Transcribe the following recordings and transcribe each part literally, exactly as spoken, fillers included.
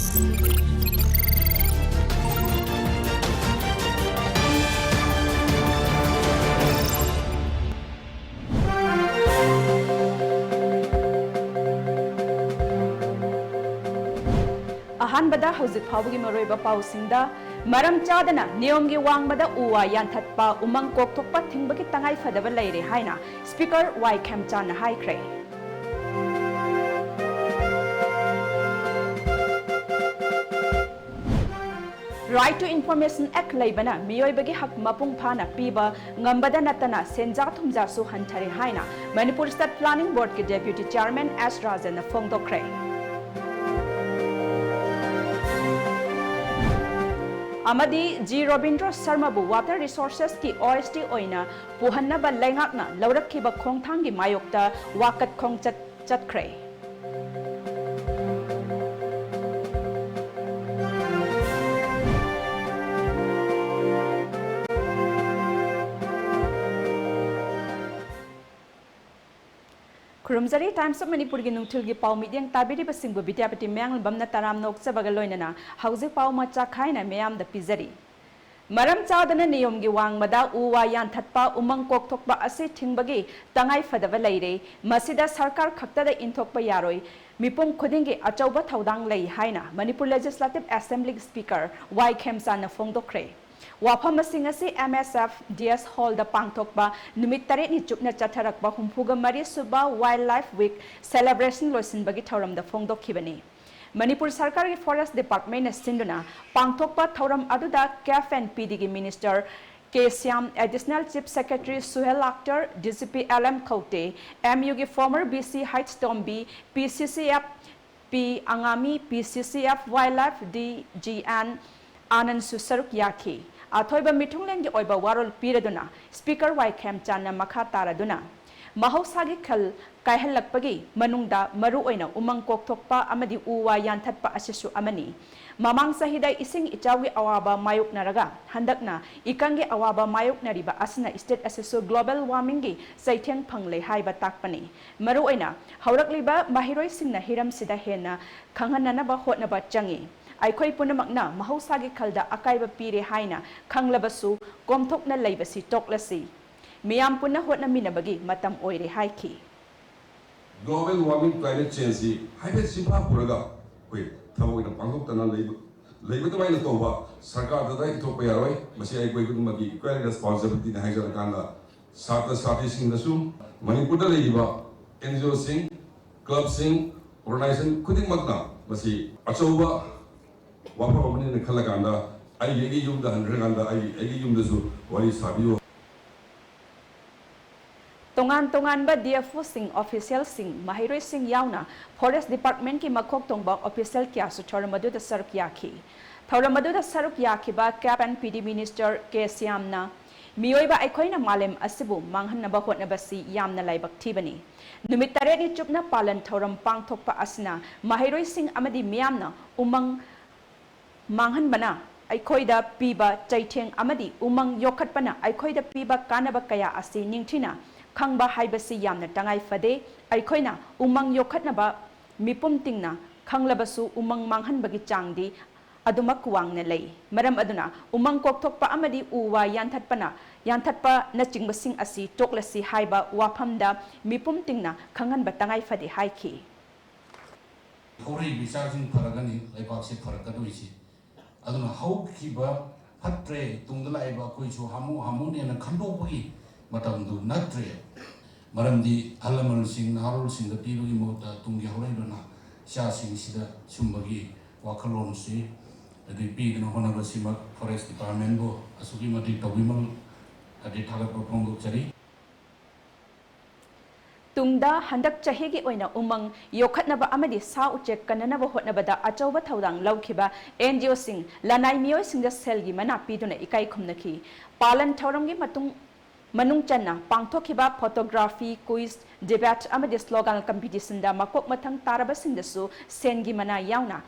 ꯑꯍꯥꯟꯕꯗ ꯍꯧꯖꯤꯛ ꯐꯥꯎꯕꯒꯤ ꯃꯔꯨꯑꯣꯏꯕ ꯄꯥꯎꯁꯤꯡꯗ, ꯃꯔꯝ ꯆꯥꯗꯅ ꯅꯤꯌꯣꯝꯒꯤ ꯋꯥꯡꯃꯗ ꯎ ꯋꯥ ꯌꯥꯟꯊꯠꯄ, ꯎꯃꯪ ꯀꯣꯛꯊꯣꯛꯄ ꯊꯤꯡꯕꯒꯤ ꯇꯉꯥꯏ ꯐꯗꯕ ꯂꯩꯔꯦ ꯍꯥꯏꯅ Speaker ꯋꯥꯏ ꯈꯦꯝꯆꯥꯟꯅ ꯍꯥꯏꯈ꯭ꯔꯦ꯫ Right to Information Act ꯂꯩꯕꯅ ꯃꯤꯑꯣꯏꯕꯒꯤ ꯍꯛ ꯃꯄꯨꯡ ꯐꯥꯅ ꯄꯤꯕ ꯉꯝꯕꯗ ꯅꯠꯇꯅ ꯁꯦꯟꯖꯥ ꯊꯨꯝꯖꯥꯁꯨ ꯍꯟꯊꯔꯦ ꯍꯥꯏꯅ Manipur State Planning Board ꯀꯤ Deputy Chairman ꯑꯦꯁ ꯔꯥꯖꯟꯅ ꯐꯣꯡꯗꯣꯛꯈ꯭ꯔꯦ꯫ ꯑꯃꯗꯤ ꯖꯤ ꯔꯣꯕꯤꯟꯗ꯭ꯔꯣ ꯁꯔꯃꯕꯨ Water Resources ꯀꯤ O S D ꯑꯣꯏꯅ ꯄꯨꯍꯟꯅꯕ ꯂꯩꯉꯥꯛꯅ ꯂꯧꯔꯛꯈꯤꯕ ꯈꯣꯡꯊꯥꯡꯒꯤ ꯃꯥꯌꯣꯛꯇ ꯋꯥꯀꯠ ꯈꯣꯡꯆꯠ ꯆꯠꯈ꯭ꯔꯦ꯫ ꯈꯨꯔꯨꯝꯖꯔꯤ꯫ Times of ꯃꯅꯤꯄꯨꯔꯒꯤ ꯅꯨꯡꯊꯤꯜꯒꯤ ꯄꯥꯎ ꯃꯤꯠꯌꯦꯡ ꯇꯥꯕꯤꯔꯤꯕꯁꯤꯡꯕꯨ ꯕꯤꯗ꯭ꯌꯥꯄꯇꯤ ꯃꯌꯥꯡꯂꯝꯕꯝꯅ ꯇꯔꯥꯝꯅ ꯑꯣꯛꯆꯕꯒ ꯂꯣꯏꯅꯅ ꯍꯧꯖꯤꯛ ꯄꯥꯎ ꯃꯆꯥ ꯈꯥꯏꯅ ꯃꯤꯌꯥꯝꯗ ꯄꯤꯖꯔꯤ꯫ ꯃꯔꯝ ꯆꯥꯗꯅ ꯅꯤꯌꯣꯝꯒꯤ ꯋꯥꯡꯃꯗ ꯎ ꯋꯥ ꯌꯥꯟꯊꯠꯄ, ꯎꯃꯪ ꯀꯣꯛꯊꯣꯛꯄ ꯑꯁꯤ ꯊꯤꯡꯕꯒꯤ ꯇꯉꯥꯏ ꯐꯗꯕ ꯂꯩꯔꯦ꯫ ꯃꯁꯤꯗ ꯁꯔꯀꯥꯔ ꯈꯛꯇꯗ ꯏꯟꯊꯣꯛꯄ ꯌꯥꯔꯣꯏ꯫ ꯃꯤꯄꯨꯝ ꯈꯨꯗꯤꯡꯒꯤ ꯑꯆꯧꯕ ꯊꯧꯗꯥꯡ ꯂꯩ ꯍꯥꯏꯅ ꯃꯅꯤꯄꯨꯔ Legislative Assembly Speaker ꯋꯥꯏ ꯈꯦꯝꯆꯥꯟꯅ ꯐꯣꯡꯗꯣꯛꯈ꯭ꯔꯦ꯫ ꯋꯥꯐꯝꯁꯤꯡ ꯑꯁꯤ M S F D S Hall ꯗ ꯄꯥꯡꯊꯣꯛꯄ ꯅꯨꯃꯤꯠ ꯇꯔꯦꯠꯅꯤ ꯆꯨꯞꯅ ꯆꯠꯊꯔꯛꯄ ꯍꯨꯝꯐꯨꯒ ꯃꯔꯤ ꯁꯨꯕ Wildlife Week celebration ꯂꯣꯏꯁꯤꯟꯕꯒꯤ ꯊꯧꯔꯝꯗ ꯐꯣꯡꯗꯣꯛꯈꯤꯕꯅꯤ꯫ ꯃꯅꯤꯄꯨꯔ ꯁꯔꯀꯥꯔꯒꯤ Forest Department ꯅ ꯁꯤꯟꯗꯨꯅ ꯄꯥꯡꯊꯣꯛꯄ ꯊꯧꯔꯝ ꯑꯗꯨꯗ C A F and P D ꯒꯤ Minister K Shyam, Additional Chief Secretary Suhel Akhtar, D C P L M ꯈꯧꯇꯦ, M U ꯒꯤ former V C H Tombi, P C C F P ꯑꯉꯥꯃꯤ, P C C F Wildlife D G N ꯑꯥꯅꯟꯗꯁꯨ ꯁꯔꯨꯛ ꯌꯥꯈꯤ꯫ ꯑꯊꯣꯏꯕ ꯃꯤꯊꯨꯡꯂꯦꯟꯒꯤ ꯑꯣꯏꯕ ꯋꯥꯔꯣꯜ ꯄꯤꯔꯗꯨꯅ Speaker ꯋꯥꯏ ꯈꯦꯝꯆꯥꯟꯅ ꯃꯈꯥ ꯇꯥꯔꯗꯨꯅ, ꯃꯍꯧꯁꯥꯒꯤ ꯈꯜ ꯀꯥꯏꯍꯜꯂꯛꯄꯒꯤ ꯃꯅꯨꯡꯗ ꯃꯔꯨꯑꯣꯏꯅ ꯎꯃꯪ ꯀꯣꯛꯊꯣꯛꯄ ꯑꯃꯗꯤ ꯎ ꯋꯥ ꯌꯥꯟꯊꯠꯄ ꯑꯁꯤꯁꯨ ꯑꯃꯅꯤ꯫ ꯃꯃꯥꯡ ꯆꯍꯤꯗ ꯏꯁꯤꯡ ꯏꯆꯥꯎꯒꯤ ꯑꯋꯥꯕ ꯃꯥꯌꯣꯛꯅꯔꯒ ꯍꯟꯗꯛꯅ ꯏꯀꯪꯒꯤ ꯑꯋꯥꯕ ꯃꯥꯌꯣꯛꯅꯔꯤꯕ ꯑꯁꯤꯅ state ꯑꯁꯤꯁꯨ global warmingꯒꯤ ꯆꯩꯊꯦꯡ ꯐꯪꯂꯦ ꯍꯥꯏꯕ ꯇꯥꯛꯄꯅꯤ꯫ ꯃꯔꯨꯑꯣꯏꯅ ꯍꯧꯔꯛꯂꯤꯕ ꯃꯍꯩꯔꯣꯏꯁꯤꯡꯅ ꯍꯤꯔꯝꯁꯤꯗ ꯍꯦꯟꯅ ꯈꯪꯍꯟꯅꯅꯕ ꯍꯣꯠꯅꯕ ꯆꯪꯏ꯫ ꯑꯩꯈꯣꯏ ꯄꯨꯝꯅꯃꯛꯅ ꯃꯍꯧꯁꯥꯒꯤ ꯈꯜꯗ ꯑꯀꯥꯏꯕ ꯄꯤꯔꯦ ꯍꯥꯏꯅ ꯈꯪꯂꯕꯁꯨ ꯀꯣꯝꯊꯣꯛꯅ ꯂꯩꯕꯁꯤ ꯇꯣꯛꯂꯁꯤ꯫ ꯃꯤꯌꯥꯝ ꯄꯨꯟꯅ ꯍꯣꯠꯅꯃꯤꯟꯅꯕꯒꯤ ꯃꯇꯝ ꯑꯣꯏꯔꯦ ꯍꯥꯏꯈꯤ꯫ Global warming, climate changeꯁꯤ ꯍꯥꯏꯐꯦꯠ ꯆꯤꯟꯐꯥ ꯄꯨꯔꯒ ꯑꯩꯈꯣꯏ ꯊꯕꯛ ꯑꯣꯏꯅ ꯄꯥꯡꯊꯣꯛꯇꯅ ꯂꯩꯕ ꯂꯩꯕ ꯑꯗꯨꯃꯥꯏꯅ ꯇꯧꯕ ꯁꯔꯀꯥꯔꯗ ꯏꯊꯣꯛꯄ ꯌꯥꯔꯣꯏ꯫ ꯃꯁꯤ ꯑꯩꯈꯣꯏ ꯈꯨꯗꯤꯡꯃꯛꯀꯤ equal responsibilityꯅꯤ ꯍꯥꯏꯖꯔꯀꯥꯟꯗ ꯁꯥꯇ꯭ꯔ ꯁꯥꯇ꯭ꯔꯤꯁꯤꯡꯗꯁꯨ ꯃꯅꯤꯄꯨꯔꯗ ꯂꯩꯔꯤꯕ NGOꯁꯤꯡ, clubꯁꯤꯡ, organization ꯈꯨꯗꯤꯡꯃꯛꯅ ꯃꯁꯤ ꯑꯆꯧꯕ ꯋꯥꯐꯝ ꯑꯃꯅꯤꯅ ꯈꯜꯂꯀꯥꯟꯗ ꯑꯩꯒꯤ ꯑꯩꯒꯤ ꯌꯨꯝꯗ ꯍꯟꯈ꯭ꯔꯀꯥꯟꯗ ꯑꯩꯒꯤ ꯑꯩꯒꯤ ꯌꯨꯝꯗꯁꯨ ꯋꯥꯔꯤ ꯁꯥꯕꯤꯌꯨ꯫ ꯇꯣꯉꯥꯟ ꯇꯣꯉꯥꯟꯕ DFOꯁꯤꯡ, officialꯁꯤꯡ, ꯃꯍꯩꯔꯣꯏꯁꯤꯡ ꯌꯥꯎꯅ Forest Departmentꯀꯤ ꯃꯀꯣꯛ ꯊꯣꯡꯕ official ꯀꯌꯥꯁꯨ ꯊꯧꯔꯝ ꯑꯗꯨꯗ ꯁꯔꯨꯛ ꯌꯥꯈꯤ꯫ ꯊꯧꯔꯝ ꯑꯗꯨꯗ ꯁꯔꯨꯛ ꯌꯥꯈꯤꯕ Cap and PD Minister ꯀꯦ ꯁ꯭ꯌꯥꯝꯅ, ꯃꯤꯑꯣꯏꯕ ꯑꯩꯈꯣꯏꯅ ꯃꯥꯂꯦꯝ ꯑꯁꯤꯕꯨ ꯃꯥꯡꯍꯟꯅꯕ ꯍꯣꯠꯅꯕꯁꯤ ꯌꯥꯝꯅ ꯂꯥꯏꯕꯛ ꯊꯤꯕꯅꯤ꯫ ꯅꯨꯃꯤꯠ ꯇꯔꯦꯠꯅꯤ ꯆꯨꯞꯅ ꯄꯥꯂꯟ ꯊꯧꯔꯝ ꯄꯥꯡꯊꯣꯛꯄ ꯑꯁꯤꯅ ꯃꯍꯩꯔꯣꯏꯁꯤꯡ ꯑꯃꯗꯤ ꯃꯤꯌꯥꯝꯅ ꯎꯃꯪ ꯃꯥꯡꯍꯟꯕꯅ ꯑꯩꯈꯣꯏꯗ ꯄꯤꯕ ꯆꯩꯊꯦꯡ ꯑꯃꯗꯤ ꯎꯃꯪ ꯌꯣꯛꯈꯠꯄꯅ ꯑꯩꯈꯣꯏꯗ ꯄꯤꯕ ꯀꯥꯟꯅꯕ ꯀꯌꯥ ꯑꯁꯤ ꯅꯤꯡꯊꯤꯅ ꯈꯪꯕ ꯍꯥꯏꯕꯁꯤ ꯌꯥꯝꯅ ꯇꯉꯥꯏ ꯐꯗꯦ꯫ ꯑꯩꯈꯣꯏꯅ ꯎꯃꯪ ꯌꯣꯛꯈꯠꯅꯕ ꯃꯤꯄꯨꯝ ꯇꯤꯡꯅ ꯈꯪꯂꯕꯁꯨ ꯎꯃꯪ ꯃꯥꯡꯍꯟꯕꯒꯤ ꯆꯥꯡꯗꯤ ꯑꯗꯨꯃꯛ ꯋꯥꯡꯅ ꯂꯩ꯫ ꯃꯔꯝ ꯑꯗꯨꯅ ꯎꯃꯪ ꯀꯣꯛꯊꯣꯛꯄ ꯑꯃꯗꯤ ꯎ ꯋꯥ ꯌꯥꯟꯊꯠꯄꯅ ꯌꯥꯟꯊꯠꯄꯅꯆꯤꯡꯕꯁꯤꯡ ꯑꯁꯤ ꯇꯣꯛꯂꯁꯤ ꯍꯥꯏꯕ ꯋꯥꯐꯝꯗ ꯃꯤꯄꯨꯝ ꯇꯤꯡꯅ ꯈꯪꯍꯟꯕ ꯇꯉꯥꯏ ꯐꯗꯦ ꯍꯥꯏꯈꯤ꯫ ꯍꯧꯔꯛꯏꯕ ꯏꯆꯥꯁꯤꯡ ꯐꯔꯒꯅꯤ ꯂꯩꯕꯥꯛꯁꯤ ꯐꯔꯛꯀꯗꯣꯏꯁꯤ꯫ ꯑꯗꯨꯅ ꯍꯧꯈꯤꯕ ꯐꯠꯇ꯭ꯔꯦ, ꯇꯨꯡꯗ ꯂꯥꯛꯏꯕ ꯑꯩꯈꯣꯏꯁꯨ ꯍꯥꯃꯨ ꯍꯥꯃꯨꯅꯦꯅ ꯈꯟꯗꯣꯛꯄꯒꯤ ꯃꯇꯝꯗꯨ ꯅꯠꯇ꯭ꯔꯦ꯫ ꯃꯔꯝꯗꯤ ꯑꯍꯜ ꯂꯃꯟꯁꯤꯡ ꯅꯍꯥꯔꯣꯜꯁꯤꯡꯗ ꯄꯤꯕꯒꯤ ꯃꯍꯨꯠꯇ ꯇꯨꯡꯒꯤ ꯍꯧꯔꯛꯏꯕ ꯅꯍꯥ ꯏꯆꯥꯁꯤꯡꯁꯤꯗ ꯁꯨꯝꯕꯒꯤ ꯋꯥꯈꯜꯂꯣꯟꯁꯤ ꯑꯗꯨ ꯄꯤꯗꯅ ꯍꯣꯠꯅꯕꯁꯤꯃꯛ Forest Departmentꯕꯨ ꯑꯁꯨꯛꯀꯤ ꯃꯇꯤꯛ ꯇꯧꯕꯤꯃꯜ ꯑꯗꯩ ꯊꯥꯒꯠꯄ ꯐꯣꯡꯗꯣꯛꯆꯔꯤ꯫ ꯇꯨꯡꯗ ꯍꯟꯗꯛ ꯆꯍꯤꯒꯤ ꯑꯣꯏꯅ ꯎꯃꯪ ꯌꯣꯛꯈꯠꯅꯕ ꯑꯃꯗꯤ ꯁꯥ ꯎꯆꯦꯛ ꯀꯟꯅꯅꯕ ꯍꯣꯠꯅꯕꯗ ꯑꯆꯧꯕ ꯊꯧꯗꯥꯡ ꯂꯧꯈꯤꯕ NGOꯁꯤꯡ, ꯂꯅꯥꯏ ꯃꯤꯑꯣꯏꯁꯤꯡꯗ ꯁꯦꯜꯒꯤ ꯃꯅꯥ ꯄꯤꯗꯨꯅ ꯏꯀꯥꯏ ꯈꯨꯝꯅꯈꯤ꯫ ꯄꯥꯂꯟ ꯊꯧꯔꯝꯒꯤ ꯃꯇꯨꯡ ꯃꯅꯨꯡ ꯆꯟꯅ ꯄꯥꯡꯊꯣꯛꯈꯤꯕ photography, quiz, debate ꯑꯃꯗꯤ slogan competitionꯗ ꯃꯀꯣꯛ ꯃꯊꯪ ꯇꯥꯔꯕꯁꯤꯡꯗꯁꯨ ꯁꯦꯟꯒꯤ ꯃꯅꯥ ꯌꯥꯎꯅ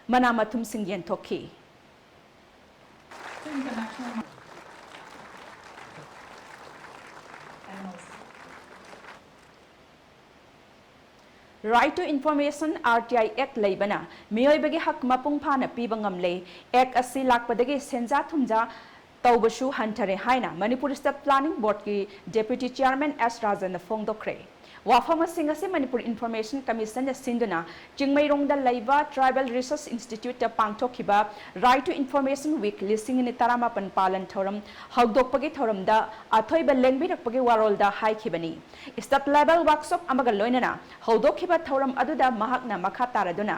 ꯃꯅꯥ ꯃꯊꯨꯝꯁꯤꯡ ꯌꯦꯟꯊꯣꯛꯈꯤ꯫ Right to Information, R T I Act ꯂꯩꯕꯅ ꯃꯤꯑꯣꯏꯕꯒꯤ ꯍꯛ ꯃꯄꯨꯡ ꯐꯥꯅ ꯄꯤꯕ ꯉꯝꯂꯦ꯫ Act ꯑꯁꯤ ꯂꯥꯛꯄꯗꯒꯤ ꯁꯦꯟꯖꯥ ꯊꯨꯝꯖꯥ ꯇꯧꯕꯁꯨ ꯍꯟꯊꯔꯦ ꯍꯥꯏꯅ Manipur State Planning Boardꯀꯤ Deputy Chairman S ꯔꯥꯖꯟꯅ ꯐꯣꯡꯗꯣꯛꯈ꯭ꯔꯦ꯫ ꯋꯥꯐꯝ ꯑꯁꯤ ꯉꯁꯤ ꯃꯅꯤꯄꯨꯔ Information Commissionꯅ ꯁꯤꯟꯗꯨꯅ ꯆꯤꯡꯃꯩꯔꯣꯡꯗ ꯂꯩꯕ Tribal Research Instituteꯇ ꯄꯥꯡꯊꯣꯛꯈꯤꯕ Right to Information Week ꯂꯤꯁꯤꯡ ꯑꯅꯤ ꯇꯔꯥꯃꯥꯄꯟ ꯄꯥꯂꯟ ꯊꯧꯔꯝ ꯍꯧꯗꯣꯛꯄꯒꯤ ꯊꯧꯔꯝꯗ ꯑꯊꯣꯏꯕ ꯂꯦꯡꯕꯤꯔꯛꯄꯒꯤ ꯋꯥꯔꯣꯜꯗ ꯍꯥꯏꯈꯤꯕꯅꯤ꯫ State level workshop ꯑꯃꯒ ꯂꯣꯏꯅꯅ ꯍꯧꯗꯣꯛꯈꯤꯕ ꯊꯧꯔꯝ ꯑꯗꯨꯗ ꯃꯍꯥꯛꯅ ꯃꯈꯥ ꯇꯥꯔꯗꯨꯅ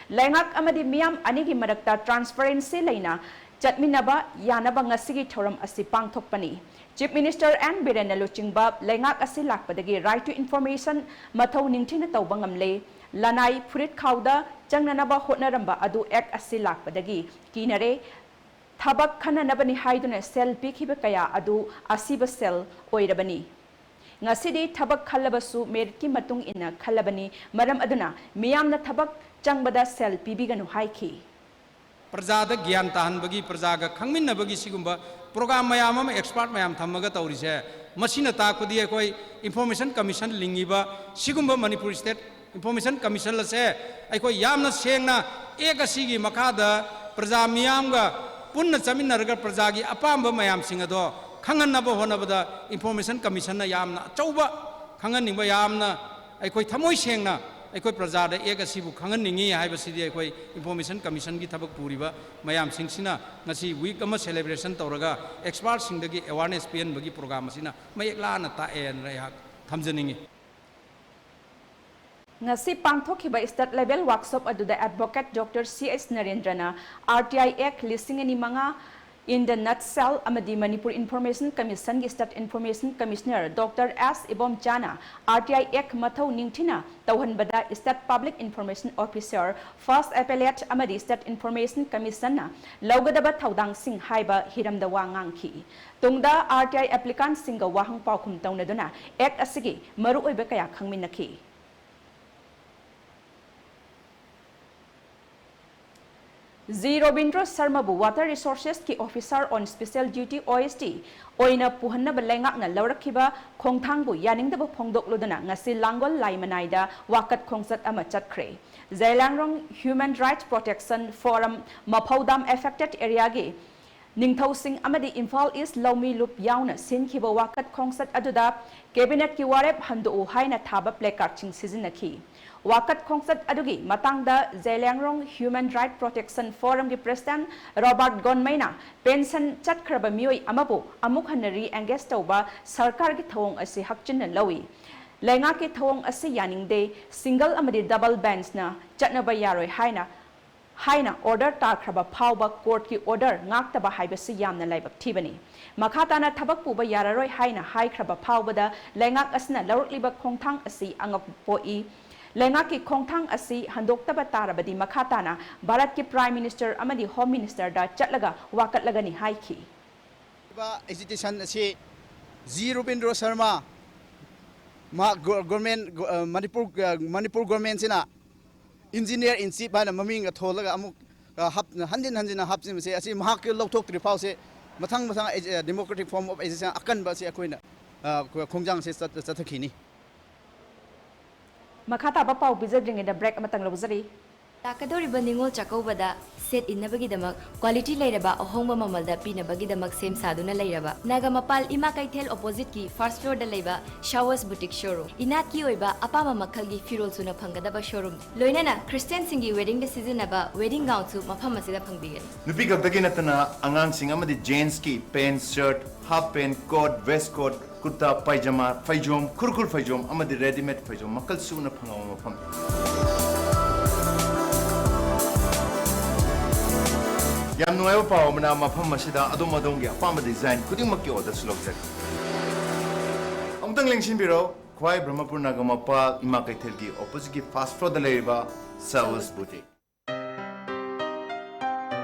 ꯂꯩꯉꯥꯛ ꯑꯃꯗꯤ ꯃꯤꯌꯥꯝ ꯑꯅꯤꯒꯤ ꯃꯔꯛꯇ transparency ꯂꯩꯅ ꯆꯠꯃꯤꯟꯅꯕ ꯌꯥꯅꯕ ꯉꯁꯤꯒꯤ ꯊꯧꯔꯝ ꯑꯁꯤ ꯄꯥꯡꯊꯣꯛꯄꯅꯤ꯫ Chief Minister N ꯕꯤꯔꯦꯟꯅ ꯂꯨꯆꯤꯡꯕ ꯂꯩꯉꯥꯛ ꯑꯁꯤ ꯂꯥꯛꯄꯗꯒꯤ Right to Information ꯃꯊꯧ ꯅꯤꯡꯊꯤꯅ ꯇꯧꯕ ꯉꯝꯂꯦ꯫ ꯂꯅꯥꯏ ꯐꯨꯔꯤꯠ ꯈꯥꯎꯗ ꯆꯪꯅꯅꯕ ꯍꯣꯠꯅꯔꯝꯕ ꯑꯗꯨ Act ꯑꯁꯤ ꯂꯥꯛꯄꯗꯒꯤ ꯀꯤꯅꯔꯦ꯫ ꯊꯕꯛ ꯈꯟꯅꯅꯕꯅꯤ ꯍꯥꯏꯗꯨꯅ ꯁꯦꯜ ꯄꯤꯈꯤꯕ ꯀꯌꯥ ꯑꯗꯨ ꯑꯁꯤꯕ ꯁꯦꯜ ꯑꯣꯏꯔꯕꯅꯤ꯫ ꯉꯁꯤꯗꯤ ꯊꯕꯛ ꯈꯜꯂꯕꯁꯨ meritꯀꯤ ꯃꯇꯨꯡ ꯏꯟꯅ ꯈꯜꯂꯕꯅꯤ꯫ ꯃꯔꯝ ꯑꯗꯨꯅ ꯃꯤꯌꯥꯝꯅ ꯊꯕꯛ ꯆꯪꯕꯗ ꯁꯦꯜ ꯄꯤꯕꯤꯒꯅꯨ ꯍꯥꯏꯈꯤ꯫ ꯄ꯭ꯔꯖꯥꯗ ꯒ꯭ꯌꯥꯟ ꯇꯥꯍꯟꯕꯒꯤ, ꯄ꯭ꯔꯖꯥꯒ ꯈꯪꯃꯤꯟꯅꯕꯒꯤ ꯁꯤꯒꯨꯝꯕ program ꯃꯌꯥꯝ ꯑꯃ expert ꯃꯌꯥꯝ ꯊꯝꯃꯒ ꯇꯧꯔꯤꯁꯦ, ꯃꯁꯤꯅ ꯇꯥꯛꯄꯗꯤ ꯑꯩꯈꯣꯏ Information Commission ꯂꯤꯡꯉꯤꯕ ꯁꯤꯒꯨꯝꯕ ꯃꯅꯤꯄꯨꯔ State Information Commission ꯑꯁꯦ ꯑꯩꯈꯣꯏ ꯌꯥꯝꯅ ꯁꯦꯡꯅ Act ꯑꯁꯤꯒꯤ ꯃꯈꯥꯗ ꯄ꯭ꯔꯖꯥ ꯃꯤꯌꯥꯝꯒ ꯄꯨꯟꯅ ꯆꯠꯃꯤꯟꯅꯔꯒ ꯄ꯭ꯔꯖꯥꯒꯤ ꯑꯄꯥꯝꯕ ꯃꯌꯥꯝꯁꯤꯡ ꯑꯗꯣ ꯈꯪꯍꯟꯅꯕ ꯍꯣꯠꯅꯕꯗ Information Commissionꯅ ꯌꯥꯝꯅ ꯑꯆꯧꯕ ꯈꯪꯍꯟꯅꯤꯡꯕ, ꯌꯥꯝꯅ ꯑꯩꯈꯣꯏ ꯊꯃꯣꯏ ꯁꯦꯡꯅ ꯑꯩꯈꯣꯏ ꯄ꯭ꯔꯖꯥꯗ Act ꯑꯁꯤꯕꯨ ꯈꯪꯍꯟꯅꯤꯡꯏ ꯍꯥꯏꯕꯁꯤꯗꯤ ꯑꯩꯈꯣꯏ Information Commissionꯒꯤ ꯊꯕꯛ ꯄꯨꯔꯤꯕ ꯃꯌꯥꯝꯁꯤꯡꯁꯤꯅ ꯉꯁꯤ week ꯑꯃ celebration ꯇꯧꯔꯒ expertꯁꯤꯡꯗꯒꯤ awareness ꯄꯤꯍꯟꯕꯒꯤ program ꯑꯁꯤꯅ ꯃꯌꯦꯛ ꯂꯥꯅ ꯇꯥꯛꯑꯦꯅ ꯑꯩꯍꯥꯛ ꯊꯝꯖꯅꯤꯡꯏ꯫ ꯉꯁꯤ ꯄꯥꯡꯊꯣꯛꯈꯤꯕ state level workshop ꯑꯗꯨꯗ Advocate Doctor C H ꯅꯔꯦꯟꯗ꯭ꯔꯅ R T I Act ꯂꯤꯁꯤꯡ ꯑꯅꯤ ꯃꯉꯥ In the Nutshell ꯑꯃꯗꯤ ꯃꯅꯤꯄꯨꯔ ꯏꯟꯐꯣꯔꯃꯦꯁꯟ ꯀꯃꯤꯁꯟꯒꯤ state information commissioner doctor S ꯏꯕꯣꯝꯆꯥꯅ ꯑꯥꯔ ꯇꯤ ꯑꯥꯏ ꯑꯦꯛ ꯃꯊꯧ ꯅꯤꯡꯊꯤꯅ ꯇꯧꯍꯟꯕꯗ state public information officer, first appellate ꯑꯃꯗꯤ ꯁ꯭ꯇꯦꯠ ꯏꯟꯐꯣꯔꯃꯦꯁꯟ ꯀꯃꯤꯁꯟꯅ ꯂꯧꯒꯗꯕ ꯊꯧꯗꯥꯡꯁꯤꯡ ꯍꯥꯏꯕ ꯍꯤꯔꯝꯗ ꯋꯥ ꯉꯥꯡꯈꯤ꯫ ꯇꯨꯡꯗ ꯑꯥꯔ ꯇꯤ ꯑꯥꯏ ꯑꯦꯄ꯭ꯂꯤꯀꯥꯟꯁꯤꯡꯒ ꯋꯥꯍꯪ ꯄꯥꯎꯈꯨꯝ ꯇꯧꯅꯗꯨꯅ ꯑꯦꯛ ꯑꯁꯤꯒꯤ ꯃꯔꯨꯑꯣꯏꯕ ꯀꯌꯥ ꯈꯪꯃꯤꯟꯅꯈꯤ꯫ ꯖꯤ ꯔꯣꯕꯤꯟꯗ꯭ꯔꯣ ꯁꯔꯃꯕꯨ Water Resourcesꯀꯤ Officer on Special Duty, O S D, ꯑꯣꯏꯅ ꯄꯨꯍꯟꯅꯕ ꯂꯩꯉꯥꯛꯅ ꯂꯧꯔꯛꯈꯤꯕ ꯈꯣꯡꯊꯥꯡꯕꯨ ꯌꯥꯅꯤꯡꯗꯕ ꯐꯣꯡꯗꯣꯛꯂꯨꯗꯨꯅ ꯉꯁꯤ ꯂꯥꯡꯒꯣꯜ ꯂꯥꯏꯃꯅꯥꯏꯗ ꯋꯥꯀꯠ ꯈꯣꯡꯆꯠ ꯑꯃ ꯆꯠꯈ꯭ꯔꯦ꯫ ꯖꯦꯂꯥꯡꯔꯣꯡ Human Rights Protection Forum ꯃꯐꯧꯗꯥꯝ affected areaꯒꯤ ꯅꯤꯡꯊꯧꯁꯤꯡ ꯑꯃꯗꯤ ꯏꯝꯐꯥꯜ ꯏꯁ ꯂꯧꯃꯤ ꯂꯨꯞ ꯌꯥꯎꯅ ꯁꯤꯟꯈꯤꯕ ꯋꯥꯀꯠ ꯈꯣꯡꯆꯠ ꯑꯗꯨꯗ ꯀꯦꯕꯤꯅꯦꯠꯀꯤ ꯋꯥꯔꯦꯞ ꯍꯟꯗꯣꯛꯎ ꯍꯥꯏꯅ ꯊꯥꯕ placardꯁꯤꯡ ꯁꯤꯖꯤꯟꯅꯈꯤ꯫ ꯋꯥꯀꯠ ꯈꯣꯡꯆꯠ ꯑꯗꯨꯒꯤ ꯃꯇꯥꯡꯗ ꯖꯦꯂꯤꯌꯥꯡꯔꯣꯡ Human Rights Protection Forumꯒꯤ President ꯔꯣꯕꯥꯔꯠ ꯒꯣꯟꯃꯩꯅ pension ꯆꯠꯈ꯭ꯔꯕ ꯃꯤꯑꯣꯏ ꯑꯃꯕꯨ ꯑꯃꯨꯛ ꯍꯟꯅ re-engage ꯇꯧꯕ ꯁꯔꯀꯥꯔꯒꯤ ꯊꯧꯑꯣꯡ ꯑꯁꯤ ꯍꯛꯆꯤꯟꯅ ꯂꯧꯏ꯫ ꯂꯩꯉꯥꯛꯀꯤ ꯊꯧꯑꯣꯡ ꯑꯁꯤ ꯌꯥꯅꯤꯡꯗꯦ, single ꯑꯃꯗꯤ double benchꯅ ꯆꯠꯅꯕ ꯌꯥꯔꯣꯏ ꯍꯥꯏꯅ ꯍꯥꯏꯅ order ꯇꯥꯈ꯭ꯔꯕ ꯐꯥꯎꯕ courtꯀꯤ order ꯉꯥꯛꯇꯕ ꯍꯥꯏꯕꯁꯤ ꯌꯥꯝꯅ ꯂꯥꯏꯕꯛ ꯊꯤꯕꯅꯤ꯫ ꯃꯈꯥ ꯇꯥꯅ ꯊꯕꯛ ꯄꯨꯕ ꯌꯥꯔꯔꯣꯏ ꯍꯥꯏꯅ ꯍꯥꯏꯈ꯭ꯔꯕ ꯐꯥꯎꯕꯗ ꯂꯩꯉꯥꯛ ꯑꯁꯤꯅ ꯂꯧꯔꯛꯂꯤꯕ ꯈꯣꯡꯊꯥꯡ ꯑꯁꯤ ꯑꯉꯛꯄ ꯄꯣꯛꯏ꯫ ꯂꯩꯉꯥꯛꯀꯤ ꯈꯣꯡꯊꯥꯡ ꯑꯁꯤ ꯍꯟꯗꯣꯛꯇꯕ ꯇꯥꯔꯕꯗꯤ ꯃꯈꯥ ꯇꯥꯅ ꯚꯥꯔꯠꯀꯤ Prime Minister ꯑꯃꯗꯤ Home Ministerꯗ ꯆꯠꯂꯒ ꯋꯥꯀꯠꯂꯒꯅꯤ ꯍꯥꯏꯈꯤ꯫ ꯑꯦꯖꯤꯇꯦꯁꯟ ꯑꯁꯤ ꯖꯤ ꯔꯣꯕꯤꯟꯗ꯭ꯔꯣ ꯁꯔꯃ ꯃꯍꯥꯛ ꯒꯣ-, ꯒꯣꯔꯃꯦꯟ, ꯒꯣ-, ꯑ, ꯃꯅꯤꯄꯨꯔ, ꯑ, ꯃꯅꯤꯄꯨꯔ ꯒꯣꯔꯃꯦꯟꯁꯤꯅ engineer in chief ꯍꯥꯏꯅ ꯃꯃꯤꯡꯒ ꯊꯣꯜꯂꯒ ꯑꯃꯨꯛ, ꯑ, ꯍꯥꯞ-, ꯍꯟꯖꯤꯟ ꯍꯟꯖꯤꯟꯅ ꯍꯥꯞꯆꯤꯟꯕꯁꯦ, ꯑꯁꯤ ꯃꯍꯥꯛꯀꯤ ꯂꯧꯊꯣꯛꯇ꯭ꯔꯤ ꯐꯥꯎꯁꯦ ꯃꯊꯪ ꯃꯊꯪ ꯑꯦꯖ-, ꯑ, democratic form of agitation ꯑꯀꯟꯕ ꯑꯁꯤ ꯑꯩꯈꯣꯏꯅ, ꯑ, ꯈꯣꯡꯖꯥꯡꯁꯦ ꯆꯠ-, ꯆꯠꯊꯈꯤꯅꯤ꯫ ꯃꯈꯥ ꯇꯥꯕ ꯄꯥꯎ ꯄꯤꯖꯗ꯭ꯔꯤꯉꯩꯗ break ꯑꯃꯇꯪ ꯂꯧꯖꯔꯤ꯫ ꯂꯥꯛꯀꯗꯧꯔꯤꯕ ꯅꯤꯉꯣꯜ ꯆꯥꯛꯀꯧꯕꯗ set ꯏꯟꯅꯕꯒꯤꯗꯃꯛ quality ꯂꯩꯔꯕ ꯑꯍꯣꯡꯕ ꯃꯃꯜꯗ ꯄꯤꯅꯕꯒꯤꯗꯃꯛ ꯁꯦꯝ ꯁꯥꯗꯨꯅ ꯂꯩꯔꯕ ꯅꯥꯒꯥ ꯃꯄꯥꯜ ꯏꯃꯥ ꯀꯩꯊꯦꯜ oppositeꯀꯤ first floorꯗ ꯂꯩꯕ Showers Boutique showroom, ꯏꯅꯥꯠꯀꯤ ꯑꯣꯏꯕ ꯑꯄꯥꯝꯕ ꯃꯈꯜꯒꯤ ꯐꯤꯔꯣꯜ ꯁꯨꯅ ꯐꯪꯒꯗꯕ showroom, ꯂꯣꯏꯅꯅ Christianꯁꯤꯡꯒꯤ weddingꯗ ꯁꯤꯖꯤꯟꯅꯕ wedding gownꯁꯨ ꯃꯐꯝ ꯑꯁꯤꯗ ꯐꯪꯕꯤꯒꯅꯤ꯫ ꯅꯨꯄꯤ ꯈꯛꯇꯒꯤ ꯅꯠꯇꯅ ꯑꯉꯥꯡꯁꯤꯡ ꯑꯃꯗꯤ gentsꯀꯤ pant, shirt, half pant, coat, waistcoat, ꯀꯨꯔꯇꯥ, ꯄꯥꯏꯖꯃꯥ, ꯐꯩꯖꯣꯝ, ꯈꯨꯔꯈꯨꯜ ꯐꯩꯖꯣꯝ ꯑꯃꯗꯤ readymade ꯐꯩꯖꯣꯝ ꯃꯈꯜ ꯁꯨꯅ ꯐꯪꯕ ꯃꯐꯝꯅꯤ꯫ ꯌꯥꯝ ꯅꯨꯡꯉꯥꯏꯕ ꯄꯥꯎ ꯑꯃꯅ, ꯃꯐꯝ ꯑꯁꯤꯗ ꯑꯗꯣꯝ ꯑꯗꯣꯝꯒꯤ ꯑꯄꯥꯝꯕ design ꯈꯨꯗꯤꯡꯃꯛꯀꯤ orderꯁꯨ ꯂꯧꯖꯒꯦ꯫ ꯑꯃꯨꯛꯇꯪ ꯂꯦꯡꯁꯤꯟꯕꯤꯔꯣ, ꯈ꯭ꯋꯥꯏ ꯕ꯭ꯔꯍꯃꯄꯨꯔ ꯅꯥꯒꯥ ꯃꯄꯥ ꯏꯃꯥ ꯀꯩꯊꯦꯜꯒꯤ oppositeꯀꯤ first floorꯗ ꯂꯩꯔꯤꯕ Service Boutique꯫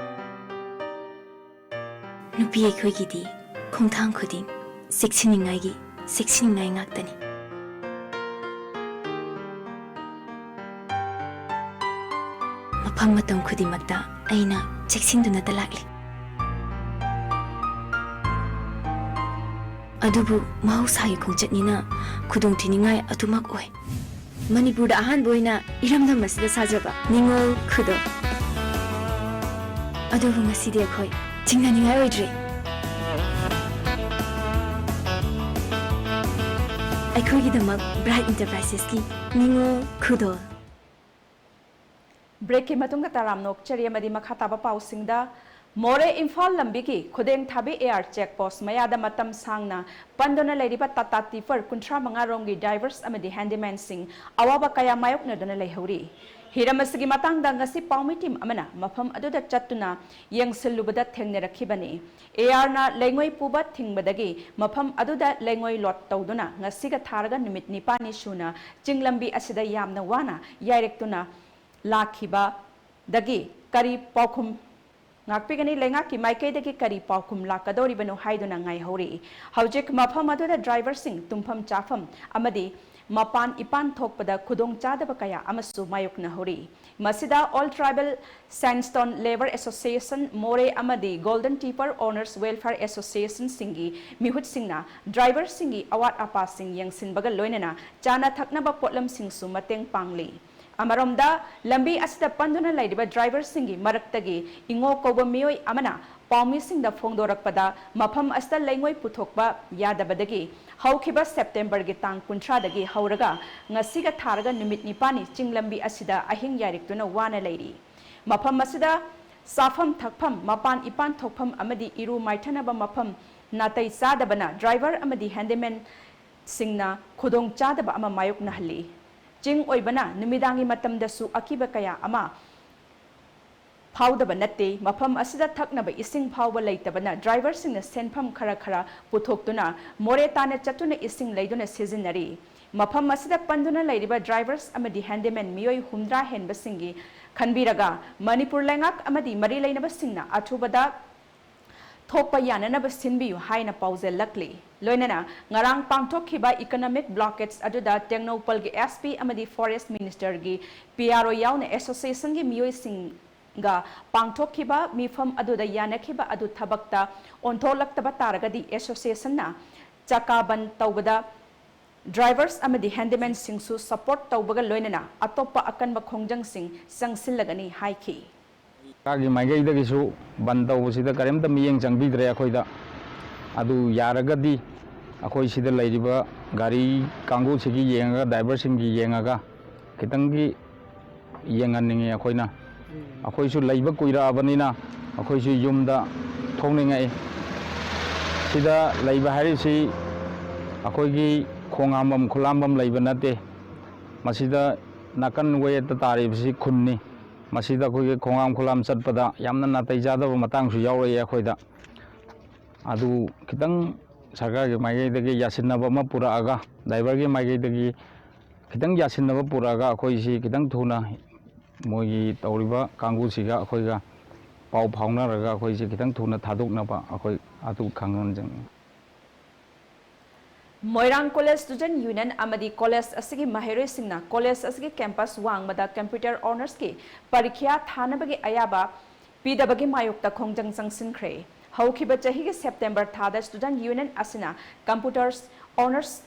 ꯅꯨꯄꯤ ꯑꯩꯈꯣꯏꯒꯤꯗꯤ ꯈꯣꯡꯊꯥꯡ ꯈꯨꯗꯤꯡ ꯆꯦꯛꯁꯤꯟꯅꯤꯡꯉꯥꯏꯒꯤ ꯆꯦꯛꯁꯤꯟꯅꯤꯡꯉꯥꯏ ꯉꯥꯛꯇꯅꯤ꯫ ꯃꯐꯝ ꯃꯇꯝ ꯈꯨꯗꯤꯡꯃꯛꯇ ꯑꯩꯅ ꯆꯦꯛꯁꯤꯟꯗꯨꯅꯇ ꯂꯥꯛꯂꯤ꯫ ꯑꯗꯨꯕꯨ ꯃꯍꯧꯁꯥꯒꯤ ꯈꯣꯡꯆꯠꯅꯤꯅ ꯈꯨꯗꯣꯡꯊꯤꯅꯤꯡꯉꯥꯏ ꯑꯗꯨꯃꯛ ꯑꯣꯏ꯫ ꯃꯅꯤꯄꯨꯔꯗ ꯑꯍꯥꯟꯕ ꯑꯣꯏꯅ ꯏꯔꯝꯗꯝ ꯑꯁꯤꯗ ꯁꯥꯖꯕ ꯅꯤꯉꯣꯜ ꯈꯨꯗꯣꯜ꯫ ꯑꯗꯨꯕꯨ ꯉꯁꯤꯗꯤ ꯑꯩꯈꯣꯏ ꯆꯤꯡꯅꯅꯤꯡꯉꯥꯏ ꯑꯣꯏꯗ꯭ꯔꯦ꯫ ꯑꯩꯈꯣꯏꯒꯤꯗꯃꯛ Bright Enterprisesꯀꯤ ꯅꯤꯉꯣꯜ ꯈꯨꯗꯣꯜ꯫ Breakꯀꯤ ꯃꯇꯨꯡꯗ ꯇꯔꯥꯝꯅ ꯑꯣꯛꯆꯔꯤ ꯑꯃꯗꯤ ꯃꯈꯥ ꯇꯥꯕ ꯄꯥꯎꯁꯤꯡꯗ, ꯃꯣꯔꯦ ꯏꯝꯐꯥꯜ ꯂꯝꯕꯤꯒꯤ ꯈꯨꯗꯦꯡ ꯊꯥꯕꯤ AR check post ꯃꯌꯥꯗ ꯃꯇꯝ ꯁꯥꯡꯅ ꯄꯟꯗꯨꯅ ꯂꯩꯔꯤꯕ Tata Tipper ꯀꯨꯟꯊ꯭ꯔꯥ ꯃꯉꯥ ꯔꯣꯝꯒꯤ drivers ꯑꯃꯗꯤ handymanꯁꯤꯡ ꯑꯋꯥꯕ ꯀꯌꯥ ꯃꯥꯌꯣꯛꯅꯗꯨꯅ ꯂꯩꯍꯧꯔꯤ꯫ ꯍꯤꯔꯝ ꯑꯁꯤꯒꯤ ꯃꯇꯥꯡꯗ ꯉꯁꯤ ꯄꯥꯎꯃꯤ team ꯑꯃꯅ ꯃꯐꯝ ꯑꯗꯨꯗ ꯆꯠꯇꯨꯅ ꯌꯦꯡꯁꯤꯜꯂꯨꯕꯗ ꯊꯦꯡꯅꯔꯛꯈꯤꯕꯅꯤ꯫ ARꯅ ꯂꯩꯉꯣꯏ ꯄꯨꯕ ꯊꯤꯡꯕꯗꯒꯤ ꯃꯐꯝ ꯑꯗꯨꯗ ꯂꯩꯉꯣꯏ load ꯇꯧꯗꯨꯅ ꯉꯁꯤꯒ ꯊꯥꯔꯒ ꯅꯨꯃꯤꯠ ꯅꯤꯄꯥꯜꯅꯤ ꯁꯨꯅ ꯆꯤꯡ ꯂꯝꯕꯤ ꯑꯁꯤꯗ ꯌꯥꯝꯅ ꯋꯥꯅ ꯌꯥꯏꯔꯛꯇꯨꯅ ꯂꯥꯛꯈꯤꯕꯗꯒꯤ ꯀꯔꯤ ꯄꯥꯎꯈꯨꯝ ꯉꯥꯛꯄꯤꯒꯅꯤ, ꯂꯩꯉꯥꯛꯀꯤ ꯃꯥꯏꯀꯩꯗꯒꯤ ꯀꯔꯤ ꯄꯥꯎꯈꯨꯝ ꯂꯥꯛꯀꯗꯧꯔꯤꯕꯅꯣ ꯍꯥꯏꯗꯨꯅ ꯉꯥꯏꯍꯧꯔꯤ꯫ ꯍꯧꯖꯤꯛ ꯃꯐꯝ ꯑꯗꯨꯗ driverꯁꯤꯡ ꯇꯨꯝꯐꯝ ꯆꯥꯐꯝ ꯑꯃꯗꯤ ꯃꯄꯥꯟ ꯏꯄꯥꯟ ꯊꯣꯛꯄꯗ ꯈꯨꯗꯣꯡꯆꯥꯗꯕ ꯀꯌꯥ ꯑꯃꯁꯨ ꯃꯥꯌꯣꯛꯅꯍꯧꯔꯤ꯫ ꯃꯁꯤꯗ All Tribal Sandstone Labour Association, ꯃꯣꯔꯦ ꯑꯃꯗꯤ Golden Tipper Owners Welfare Associationꯁꯤꯡꯒꯤ ꯃꯤꯍꯨꯠꯁꯤꯡꯅ driverꯁꯤꯡꯒꯤ ꯑꯋꯥꯠ ꯑꯄꯥꯁꯤꯡ ꯌꯦꯡꯁꯤꯟꯕꯒ ꯂꯣꯏꯅꯅ ꯆꯥꯅ ꯊꯛꯅꯕ ꯄꯣꯠꯂꯝꯁꯤꯡꯁꯨ ꯃꯇꯦꯡ ꯄꯥꯡꯂꯤ꯫ ꯑꯃꯔꯣꯝꯗ, ꯂꯝꯕꯤ ꯑꯁꯤꯗ ꯄꯟꯗꯨꯅ ꯂꯩꯔꯤꯕ driverꯁꯤꯡꯒꯤ ꯃꯔꯛꯇꯒꯤ ꯏꯉꯣ ꯀꯧꯕ ꯃꯤꯑꯣꯏ ꯑꯃꯅ ꯄꯥꯎꯃꯤꯁꯤꯡꯗ ꯐꯣꯡꯗꯣꯔꯛꯄꯗ, ꯃꯐꯝ ꯑꯁꯤꯗ ꯂꯩꯉꯣꯏ ꯄꯨꯊꯣꯛꯄ ꯌꯥꯗꯕꯗꯒꯤ ꯍꯧꯈꯤꯕ Septemberꯒꯤ ꯇꯥꯡ ꯀꯨꯟꯊ꯭ꯔꯥꯗꯒꯤ ꯍꯧꯔꯒ ꯉꯁꯤꯒ ꯊꯥꯔꯒ ꯅꯨꯃꯤꯠ ꯅꯤꯄꯥꯜꯅꯤ ꯆꯤꯡ ꯂꯝꯕꯤ ꯑꯁꯤꯗ ꯑꯍꯤꯡ ꯌꯥꯏꯔꯤꯛꯇꯨꯅ ꯋꯥꯅ ꯂꯩꯔꯤ꯫ ꯃꯐꯝ ꯑꯁꯤꯗ ꯆꯥꯐꯝ ꯊꯛꯐꯝ, ꯃꯄꯥꯟ ꯏꯄꯥꯟ ꯊꯣꯛꯐꯝ ꯑꯃꯗꯤ ꯏꯔꯨ ꯃꯥꯏꯊꯅꯕ ꯃꯐꯝ ꯅꯥꯇꯩ ꯆꯥꯗꯕꯅ driver ꯑꯃꯗꯤ handyman ꯁꯤꯡꯅ ꯈꯨꯗꯣꯡ ꯆꯥꯗꯕ ꯑꯃ ꯃꯥꯌꯣꯛꯅꯍꯜꯂꯤ꯫ ꯆꯤꯡ ꯑꯣꯏꯕꯅ ꯅꯨꯃꯤꯗꯥꯡꯒꯤ ꯃꯇꯝꯗꯁꯨ ꯑꯀꯤꯕ ꯀꯌꯥ ꯑꯃ ꯐꯥꯎꯗꯕ ꯅꯠꯇꯦ꯫ ꯃꯐꯝ ꯑꯁꯤꯗ ꯊꯛꯅꯕ ꯏꯁꯤꯡ ꯐꯥꯎꯕ ꯂꯩꯇꯕꯅ ꯗ꯭ꯔꯥꯏꯚꯔꯁꯤꯡꯅ ꯁꯦꯟꯐꯝ ꯈꯔ ꯈꯔ ꯄꯨꯊꯣꯛꯇꯨꯅ ꯃꯣꯔꯦ ꯇꯥꯟꯅ ꯆꯠꯇꯨꯅ ꯏꯁꯤꯡ ꯂꯩꯗꯨꯅ ꯁꯤꯖꯤꯟꯅꯔꯤ꯫ ꯃꯐꯝ ꯑꯁꯤꯗ ꯄꯟꯗꯨꯅ ꯂꯩꯔꯤꯕ ꯗ꯭ꯔꯥꯏꯚꯔꯁ ꯑꯃꯗꯤ ꯍꯦꯟꯗꯤꯃꯦꯟ ꯃꯤꯑꯣꯏ ꯍꯨꯝꯗ꯭ꯔꯥ ꯍꯦꯟꯕꯁꯤꯡꯒꯤ ꯈꯟꯕꯤꯔꯒ ꯃꯅꯤꯄꯨꯔ ꯂꯩꯉꯥꯛ ꯑꯃꯗꯤ ꯃꯔꯤ ꯂꯩꯅꯕꯁꯤꯡꯅ ꯑꯊꯨꯕꯗ ꯊꯣꯛꯄ ꯌꯥꯅꯅꯕ ꯁꯤꯟꯕꯤꯌꯨ ꯍꯥꯏꯅ ꯄꯥꯎꯖꯦꯜꯂꯛꯂꯤ꯫ ꯂꯣꯏꯅꯅ ꯉꯔꯥꯡ ꯄꯥꯡꯊꯣꯛꯈꯤꯕ ꯏꯀꯣꯅꯣꯃꯤꯛ ꯕ꯭ꯂꯣꯀꯦꯠꯁ ꯑꯗꯨꯗ ꯇꯦꯡꯅꯧꯄꯜꯒꯤ S P ꯑꯃꯗꯤ ꯐꯣꯔꯦꯁ꯭ꯠ ꯃꯤꯅꯤꯁꯇꯔꯒꯤ P R O ꯌꯥꯎꯅ ꯑꯦꯁꯣꯁꯤꯌꯦꯁꯟꯒꯤ ꯃꯤꯑꯣꯏꯁꯤꯡꯒ ꯄꯥꯡꯊꯣꯛꯈꯤꯕ ꯃꯤꯐꯝ ꯑꯗꯨꯗ ꯌꯥꯅꯈꯤꯕ ꯑꯗꯨ ꯊꯕꯛꯇ ꯑꯣꯟꯊꯣꯛꯂꯛꯇꯕ ꯇꯥꯔꯒꯗꯤ ꯑꯦꯁꯣꯁꯤꯌꯦꯁꯟꯅ ꯆꯀꯥ ꯕꯟꯗ ꯇꯧꯕꯗ ꯗ꯭ꯔꯥꯏꯚꯔꯁ ꯑꯃꯗꯤ ꯍꯦꯟꯗꯤꯃꯦꯟꯁꯤꯡꯁꯨ ꯁꯄꯣꯔꯠ ꯇꯧꯕꯒ ꯂꯣꯏꯅꯅ ꯑꯇꯣꯞꯄ ꯑꯀꯟꯕ ꯈꯣꯡꯖꯪꯁꯤꯡ ꯆꯪꯁꯤꯜꯂꯒꯅꯤ ꯍꯥꯏꯈꯤ꯫ ꯁꯔꯀꯥꯔꯒꯤ ꯃꯥꯏꯀꯩꯗꯒꯤꯁꯨ ꯕꯟꯗ ꯇꯧꯕꯁꯤꯗ ꯀꯔꯤꯝꯇ ꯃꯤꯠꯌꯦꯡ ꯆꯪꯕꯤꯗ꯭ꯔꯦ ꯑꯩꯈꯣꯏꯗ꯫ ꯑꯗꯨ ꯌꯥꯔꯒꯗꯤ ꯑꯩꯈꯣꯏ ꯁꯤꯗ ꯂꯩꯔꯤꯕ ꯒꯥꯔꯤ ꯀꯥꯡꯕꯨꯁꯤꯒꯤ ꯌꯦꯡꯉꯒ, ꯗ꯭ꯔꯥꯏꯚꯔꯁꯤꯡꯒꯤ ꯌꯦꯡꯉꯒ ꯈꯤꯇꯪꯗꯤ ꯌꯦꯡꯍꯟꯅꯤꯡꯉꯤ ꯑꯩꯈꯣꯏꯅ꯫ ꯑꯩꯈꯣꯏꯁꯨ ꯂꯩꯕ ꯀꯨꯏꯔꯛꯑꯕꯅꯤꯅ ꯑꯩꯈꯣꯏꯁꯨ ꯌꯨꯝꯗ ꯊꯣꯛꯅꯤꯡꯉꯛꯏ꯫ ꯁꯤꯗ ꯂꯩꯕ ꯍꯥꯏꯔꯤꯁꯤ ꯑꯩꯈꯣꯏꯒꯤ ꯈꯣꯡ ꯍꯥꯝꯐꯝ ꯈꯨꯠ ꯍꯥꯝꯐꯝ ꯂꯩꯕ ꯅꯠꯇꯦ꯫ ꯃꯁꯤꯗ ꯅꯥꯀꯟ ꯋꯦꯠꯇ ꯇꯥꯔꯤꯕꯁꯤ ꯈꯨꯟꯅꯤ꯫ ꯃꯁꯤꯗ ꯑꯩꯈꯣꯏꯒꯤ ꯈꯣꯡꯍꯥꯝ ꯈꯨꯠꯍꯥꯝ ꯆꯠꯄꯗ ꯌꯥꯝꯅ ꯅꯥꯇꯩ ꯆꯥꯗꯕ ꯃꯇꯥꯡꯁꯨ ꯌꯥꯎꯔꯛꯏ ꯑꯩꯈꯣꯏꯗ꯫ ꯑꯗꯨ ꯈꯤꯇꯪ ꯁꯔꯀꯥꯔꯒꯤ ꯃꯥꯏꯀꯩꯗꯒꯤ ꯌꯥꯁꯤꯟꯅꯕ ꯑꯃ ꯄꯨꯔꯛꯑꯒ, ꯗ꯭ꯔꯥꯏꯚꯔꯒꯤ ꯃꯥꯏꯀꯩꯗꯒꯤ ꯈꯤꯇꯪ ꯌꯥꯁꯤꯟꯅꯕ ꯄꯨꯔꯛꯑꯒ ꯑꯩꯈꯣꯏꯁꯤ ꯈꯤꯇꯪ ꯊꯨꯅ ꯃꯣꯏꯒꯤ ꯇꯧꯔꯤꯕ ꯀꯥꯡꯕꯨꯁꯤꯒ ꯑꯩꯈꯣꯏꯒ ꯄꯥꯎ ꯐꯥꯎꯅꯔꯒ ꯑꯩꯈꯣꯏꯁꯤ ꯈꯤꯇꯪ ꯊꯨꯅ ꯊꯥꯗꯣꯛꯅꯕ ꯑꯩꯈꯣꯏ ꯑꯗꯨ ꯈꯪꯍꯟꯖꯅꯤꯡꯉꯤ꯫ ꯃꯣꯏꯔꯥꯡ ꯀꯣꯂꯦꯖ ꯁ꯭ꯇꯨꯗꯦꯟꯠ ꯌꯨꯅꯤꯌꯟ ꯑꯃꯗꯤ ꯀꯣꯂꯦꯖ ꯑꯁꯤꯒꯤ ꯃꯍꯩꯔꯣꯏꯁꯤꯡꯅ ꯀꯣꯂꯦꯖ ꯑꯁꯤꯒꯤ ꯀꯦꯝꯄꯁ ꯋꯥꯡꯃꯗ ꯀꯝꯄ꯭ꯌꯨꯇꯔ ꯑꯣꯅꯔꯁꯀꯤ ꯄꯔꯤꯈ꯭ꯌꯥ ꯊꯥꯅꯕꯒꯤ ꯑꯌꯥꯕ ꯄꯤꯗꯕꯒꯤ ꯃꯥꯌꯣꯛꯇ ꯈꯣꯡꯖꯪ ꯆꯪꯁꯤꯟꯈ꯭ꯔꯦ꯫ ꯍꯧꯈꯤꯕ ꯆꯍꯤꯒꯤ ꯁꯦꯞꯇꯦꯝꯕꯔ ꯊꯥꯗ ꯁ꯭ꯇꯨꯗꯦꯟꯠ ꯌꯨꯅꯤꯌꯟ ꯑꯁꯤꯅ ꯀꯝꯄ꯭ꯌꯨꯇꯔ ꯑꯣꯅꯔꯁ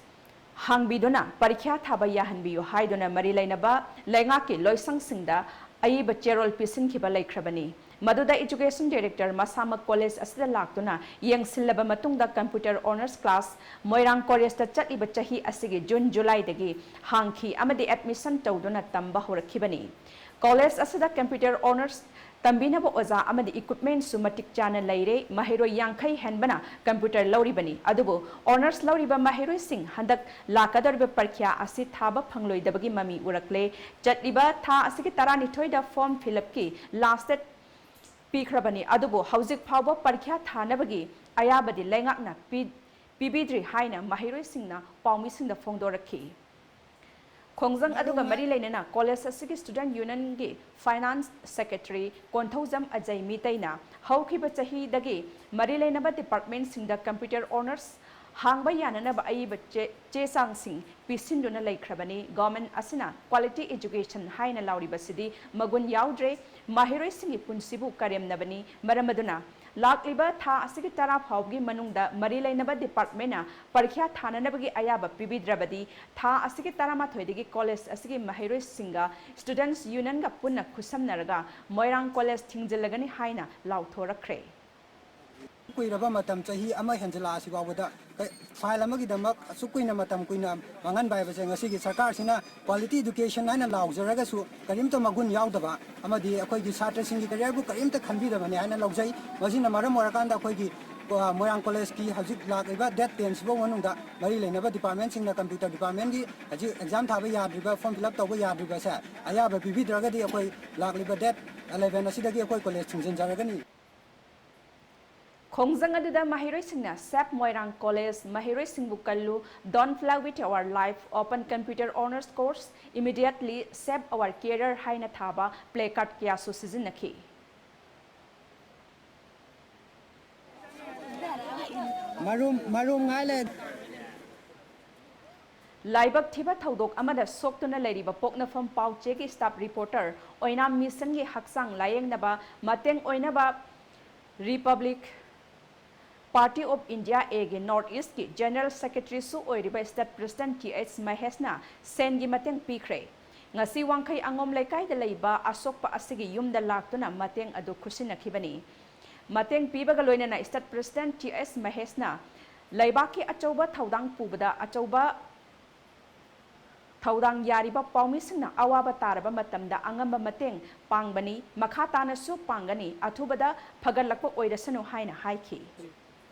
ꯍꯥꯡꯕꯤꯗꯨꯅ ꯄꯔꯤꯈ꯭ꯌꯥ ꯊꯥꯕ ꯌꯥꯍꯟꯕꯤꯌꯨ ꯍꯥꯏꯗꯨꯅ ꯃꯔꯤ ꯂꯩꯅꯕ ꯂꯩꯉꯥꯛꯀꯤ ꯂꯣꯏꯁꯪꯁꯤꯡꯗ ꯑꯏꯕ ꯆꯦꯔꯣꯜ ꯄꯤꯁꯤꯟꯈꯤꯕ ꯂꯩꯈ꯭ꯔꯕꯅꯤ꯫ ꯃꯗꯨꯗ ꯏꯖꯨꯀꯦꯁꯟ ꯗꯥꯏꯔꯦꯛꯇꯔ ꯃꯁꯥꯃꯛ ꯀꯣꯂꯦꯖ ꯑꯁꯤꯗ ꯂꯥꯛꯇꯨꯅ ꯌꯦꯡꯁꯤꯜꯂꯕ ꯃꯇꯨꯡꯗ ꯀꯝꯄ꯭ꯌꯨꯇꯔ ꯑꯣꯅꯔꯁ ꯀ꯭ꯂꯥꯁ ꯃꯣꯏꯔꯥꯡ ꯀꯣꯂꯦꯖꯇ ꯆꯠꯂꯤꯕ ꯆꯍꯤ ꯑꯁꯤꯒꯤ ꯖꯨꯟ, ꯖꯨꯂꯥꯏꯗꯒꯤ ꯍꯥꯡꯈꯤ ꯑꯃꯗꯤ ꯑꯦꯗꯃꯤꯁꯟ ꯇꯧꯗꯨꯅ ꯇꯝꯕ ꯍꯧꯔꯛꯈꯤꯕꯅꯤ꯫ ꯀꯣꯂꯦꯖ ꯑꯁꯤꯗ ꯀꯝꯄ꯭ꯌꯨꯇꯔ ꯑꯣꯅꯔꯁ ꯇꯝꯕꯤꯅꯕ ꯑꯣꯖꯥ ꯑꯃꯗꯤ ꯏꯀ꯭ꯋꯤꯞꯃꯦꯟꯠꯁꯨ ꯃꯇꯤꯛ ꯆꯥꯅ ꯂꯩꯔꯦ꯫ ꯃꯍꯩꯔꯣꯏ ꯌꯥꯡꯈꯩ ꯍꯦꯟꯕꯅ ꯀꯝꯄ꯭ꯌꯨꯇꯔ ꯂꯧꯔꯤꯕꯅꯤ꯫ ꯑꯗꯨꯕꯨ ꯑꯣꯅꯔꯁ ꯂꯧꯔꯤꯕ ꯃꯍꯩꯔꯣꯏꯁꯤꯡ ꯍꯟꯗꯛ ꯂꯥꯛꯀꯗꯧꯔꯤꯕ ꯄꯔꯤꯈ꯭ꯌꯥ ꯑꯁꯤ ꯊꯥꯕ ꯐꯪꯂꯣꯏꯗꯕꯒꯤ ꯃꯃꯤ ꯎꯔꯛꯂꯦ꯫ ꯆꯠꯂꯤꯕ ꯊꯥ ꯑꯁꯤꯒꯤ ꯇꯔꯥꯅꯤꯊꯣꯏꯗ ꯐꯣꯔꯝ ꯐꯤꯜ ꯑꯞꯀꯤ ꯂꯥꯁ ꯗꯦꯠ ꯄꯤꯈ꯭ꯔꯕꯅꯤ, ꯑꯗꯨꯕꯨ ꯍꯧꯖꯤꯛ ꯐꯥꯎꯕ ꯄꯔꯤꯈ꯭ꯌꯥ ꯊꯥꯅꯕꯒꯤ ꯑꯌꯥꯕꯗꯤ ꯂꯩꯉꯥꯛꯅ ꯄꯤ-, ꯄꯤꯕꯤꯗ꯭ꯔꯤ ꯍꯥꯏꯅ ꯃꯍꯩꯔꯣꯏꯁꯤꯡꯅ ꯄꯥꯎꯃꯤꯁꯤꯡꯗ ꯐꯣꯡꯗꯣꯔꯛꯈꯤ꯫ ꯈꯣꯡꯖꯪ ꯑꯗꯨꯒ ꯃꯔꯤ ꯂꯩꯅꯅ ꯀꯣꯂꯦꯖ ꯑꯁꯤꯒꯤ ꯁ꯭ꯇꯨꯗꯦꯟꯠ ꯌꯨꯅꯤꯌꯟꯒꯤ ꯐꯥꯏꯅꯥꯟꯁ ꯁꯦꯀ꯭ꯔꯦꯇꯔꯤ ꯀꯣꯟꯊꯧꯖꯝ ꯑꯖꯩ ꯃꯤꯇꯩꯅ ꯍꯧꯈꯤꯕ ꯆꯍꯤꯗꯒꯤ ꯃꯔꯤ ꯂꯩꯅꯕ ꯗꯤꯄꯥꯔꯠꯃꯦꯟꯠꯁꯤꯡꯗ ꯀꯝꯄ꯭ꯌꯨꯇꯔ ꯑꯣꯅꯔꯁ ꯍꯥꯡꯕ ꯌꯥꯅꯅꯕ ꯑꯏꯕ ꯆꯦ-, ꯆꯦ ꯆꯥꯡꯁꯤꯡ ꯄꯤꯁꯤꯟꯗꯨꯅ ꯂꯩꯈ꯭ꯔꯕꯅꯤ꯫ ꯒꯣꯔꯃꯦꯟꯠ ꯑꯁꯤꯅ ꯀ꯭ꯋꯥꯂꯤꯇꯤ ꯑꯦꯖꯨꯀꯦꯁꯟ ꯍꯥꯏꯅ ꯂꯥꯎꯔꯤꯕꯁꯤꯗꯤ ꯃꯒꯨꯟ ꯌꯥꯎꯗ꯭ꯔꯦ, ꯃꯍꯩꯔꯣꯏꯁꯤꯡꯒꯤ ꯄꯨꯟꯁꯤꯕꯨ ꯀꯔꯦꯝꯅꯕꯅꯤ꯫ ꯃꯔꯝ ꯑꯗꯨꯅ ꯂꯥꯛꯂꯤꯕ ꯊꯥ ꯑꯁꯤꯒꯤ ꯇꯔꯥ ꯐꯥꯎꯕꯒꯤ ꯃꯅꯨꯡꯗ ꯃꯔꯤ ꯂꯩꯅꯕ ꯗꯤꯄꯥꯔꯠꯃꯦꯟꯠꯅ ꯄꯔꯤꯈ꯭ꯌꯥ ꯊꯥꯅꯅꯕꯒꯤ ꯑꯌꯥꯕ ꯄꯤꯕꯤꯗ꯭ꯔꯕꯗꯤ ꯊꯥ ꯑꯁꯤꯒꯤ ꯇꯔꯥꯃꯥꯊꯣꯏꯗꯒꯤ ꯀꯣꯂꯦꯖ ꯑꯁꯤꯒꯤ ꯃꯍꯩꯔꯣꯏꯁꯤꯡꯒ ꯁ꯭ꯇꯨꯗꯦꯟꯠꯁ ꯌꯨꯅꯤꯌꯟꯒ ꯄꯨꯟꯅ ꯈꯨꯠꯁꯝꯅꯔꯒ ꯃꯣꯏꯔꯥꯡ ꯀꯣꯂꯦꯖ ꯊꯤꯡꯖꯤꯜꯂꯒꯅꯤ ꯍꯥꯏꯅ ꯂꯥꯎꯊꯣꯔꯛꯈ꯭ꯔꯦ꯫ ꯀꯨꯏꯔꯕ ꯃꯇꯝ, ꯆꯍꯤ ꯑꯃ ꯍꯦꯟꯖꯤꯜꯂꯛꯑꯁꯤ ꯐꯥꯎꯕꯗ ꯀ-, ꯐꯥꯏꯜ ꯑꯃꯒꯤꯗꯃꯛ ꯑꯁꯨꯛ ꯀꯨꯏꯅ, ꯃꯇꯝ ꯀꯨꯏꯅ ꯃꯥꯡꯍꯟꯕ ꯍꯥꯏꯕꯁꯦ ꯉꯁꯤꯒꯤ ꯁꯔꯀꯥꯔꯁꯤꯅ ꯀ꯭ꯋꯥꯂꯤꯇꯤ ꯏꯗꯨꯀꯦꯁꯟ ꯍꯥꯏꯅ ꯂꯥꯎꯖꯔꯒꯁꯨ ꯀꯔꯤꯝꯇ ꯃꯒꯨꯟ ꯌꯥꯎꯗꯕ ꯑꯃꯗꯤ ꯑꯩꯈꯣꯏꯒꯤ ꯁꯥꯇ꯭ꯔꯁꯤꯡꯒꯤ ꯀꯦꯔꯤꯌꯔꯕꯨ ꯀꯔꯤꯝꯇ ꯈꯟꯕꯤꯗꯕꯅꯤ ꯍꯥꯏꯅ ꯂꯧꯖꯩ꯫ ꯃꯁꯤꯅ ꯃꯔꯝ ꯑꯣꯏꯔꯀꯥꯟꯗ ꯑꯩꯈꯣꯏꯒꯤ, ꯑ, ꯃꯣꯏꯔꯥꯡ ꯀꯣꯂꯦꯖꯀꯤ ꯍꯧꯖꯤꯛ ꯂꯥꯛꯂꯤꯕ ꯗꯦꯠ ꯇꯦꯟ ꯁꯤꯐꯥꯎ ꯃꯅꯨꯡꯗ ꯃꯔꯤ ꯂꯩꯅꯕ ꯗꯤꯄꯥꯔꯠꯃꯦꯟꯁꯤꯡꯅ, ꯀꯝꯄ꯭ꯌꯨꯇꯔ ꯗꯤꯄꯥꯔꯠꯃꯦꯟꯒꯤ ꯍꯧꯖꯤꯛ ꯑꯦꯛꯖꯥꯝ ꯊꯥꯕ ꯌꯥꯗ꯭ꯔꯤꯕ, ꯐꯣꯔꯝ ꯐꯤꯜ ꯑꯞ ꯇꯧꯕ ꯌꯥꯗ꯭ꯔꯤꯕꯁꯦ ꯑꯌꯥꯕ ꯄꯤꯕꯤꯗ꯭ꯔꯒꯗꯤ ꯑꯩꯈꯣꯏ ꯂꯥꯛꯂꯤꯕ ꯗꯦꯠ ꯑꯦꯂꯦꯚꯦꯟ ꯑꯁꯤꯗꯒꯤ ꯑꯩꯈꯣꯏ ꯀꯣꯂꯦꯖ ꯊꯤꯡꯖꯤꯟꯖꯔꯒꯅꯤ꯫ ꯈꯣꯡꯖꯪ ꯑꯗꯨꯗ ꯃꯍꯩꯔꯣꯏꯁꯤꯡꯅ ꯁꯦꯞ ꯃꯣꯏꯔꯥꯡ ꯀꯣꯂꯦꯖ, ꯃꯍꯩꯔꯣꯏꯁꯤꯡꯕꯨ ꯀꯜꯂꯨ, Don't play with our life, Open computer honours course, immediately save our career ꯍꯥꯏꯅ ꯊꯥꯕ ꯄ꯭ꯂꯦ ꯀꯥꯔꯗ ꯀꯌꯥꯁꯨ ꯁꯤꯖꯤꯟꯅꯈꯤ꯫ ꯃꯔꯨꯝ, ꯃꯔꯨꯝ ꯉꯥꯏ ꯂꯩ꯫ ꯂꯥꯏꯕꯛ ꯊꯤꯕ ꯊꯧꯗꯣꯛ ꯑꯃꯗ ꯁꯣꯛꯇꯨꯅ ꯂꯩꯔꯤꯕ ꯄꯣꯛꯅꯐꯝ ꯄꯥꯎꯆꯦꯒꯤ ꯁ꯭ꯇꯥꯐ ꯔꯤꯄꯣꯔꯇꯔ ꯑꯣꯏꯅꯥꯝ ꯃꯤꯁꯟꯒꯤ ꯍꯛꯆꯥꯡ ꯂꯥꯌꯦꯡꯅꯕ ꯃꯇꯦꯡ ꯑꯣꯏꯅꯕ ꯔꯤꯄꯕ꯭ꯂꯤꯛ ꯄꯥꯔꯇꯤ ꯑꯣꯐ ꯏꯟꯗꯤꯌꯥ ꯑꯦꯒꯤ ꯅꯣꯔꯠ ꯏꯁ꯭ꯠꯀꯤ ꯖꯦꯅꯔꯦꯜ ꯁꯦꯀ꯭ꯔꯦꯇꯔꯤꯁꯨ ꯑꯣꯏꯔꯤꯕ ꯁ꯭ꯇꯦꯠ ꯄ꯭ꯔꯦꯁꯤꯗꯦꯟꯠ ꯇꯤ ꯑꯩꯆ ꯃꯍꯦꯁꯅ ꯁꯦꯟꯒꯤ ꯃꯇꯦꯡ ꯄꯤꯈ꯭ꯔꯦ꯫ ꯉꯁꯤ ꯋꯥꯡꯈꯩ ꯑꯉꯣꯝ ꯂꯩꯀꯥꯏꯗ ꯂꯩꯕ ꯑꯁꯣꯛꯄ ꯑꯁꯤꯒꯤ ꯌꯨꯝꯗ ꯂꯥꯛꯇꯨꯅ ꯃꯇꯦꯡ ꯑꯗꯨ ꯈꯨꯠꯁꯤꯟꯅꯈꯤꯕꯅꯤ꯫ ꯃꯇꯦꯡ ꯄꯤꯕꯒ ꯂꯣꯏꯅꯅ ꯁ꯭ꯇꯦꯠ ꯄ꯭ꯔꯦꯁꯤꯗꯦꯟꯠ ꯇꯤ ꯑꯩꯆ ꯃꯍꯦꯁꯅ ꯂꯩꯕꯥꯛꯀꯤ ꯑꯆꯧꯕ ꯊꯧꯗꯥꯡ ꯄꯨꯕꯗ ꯑꯆꯧꯕ ꯊꯧꯗꯥꯡ ꯌꯥꯔꯤꯕ ꯄꯥꯎꯃꯤꯁꯤꯡꯅ ꯑꯋꯥꯕ ꯇꯥꯔꯕ ꯃꯇꯝꯗ ꯑꯉꯝꯕ ꯃꯇꯦꯡ ꯄꯥꯡꯕꯅꯤ, ꯃꯈꯥ ꯇꯥꯅꯁꯨ ꯄꯥꯡꯒꯅꯤ, ꯑꯊꯨꯕꯗ ꯐꯒꯠꯂꯛꯄ ꯑꯣꯏꯔꯁꯅꯨ ꯍꯥꯏꯅ ꯍꯥꯏꯈꯤ꯫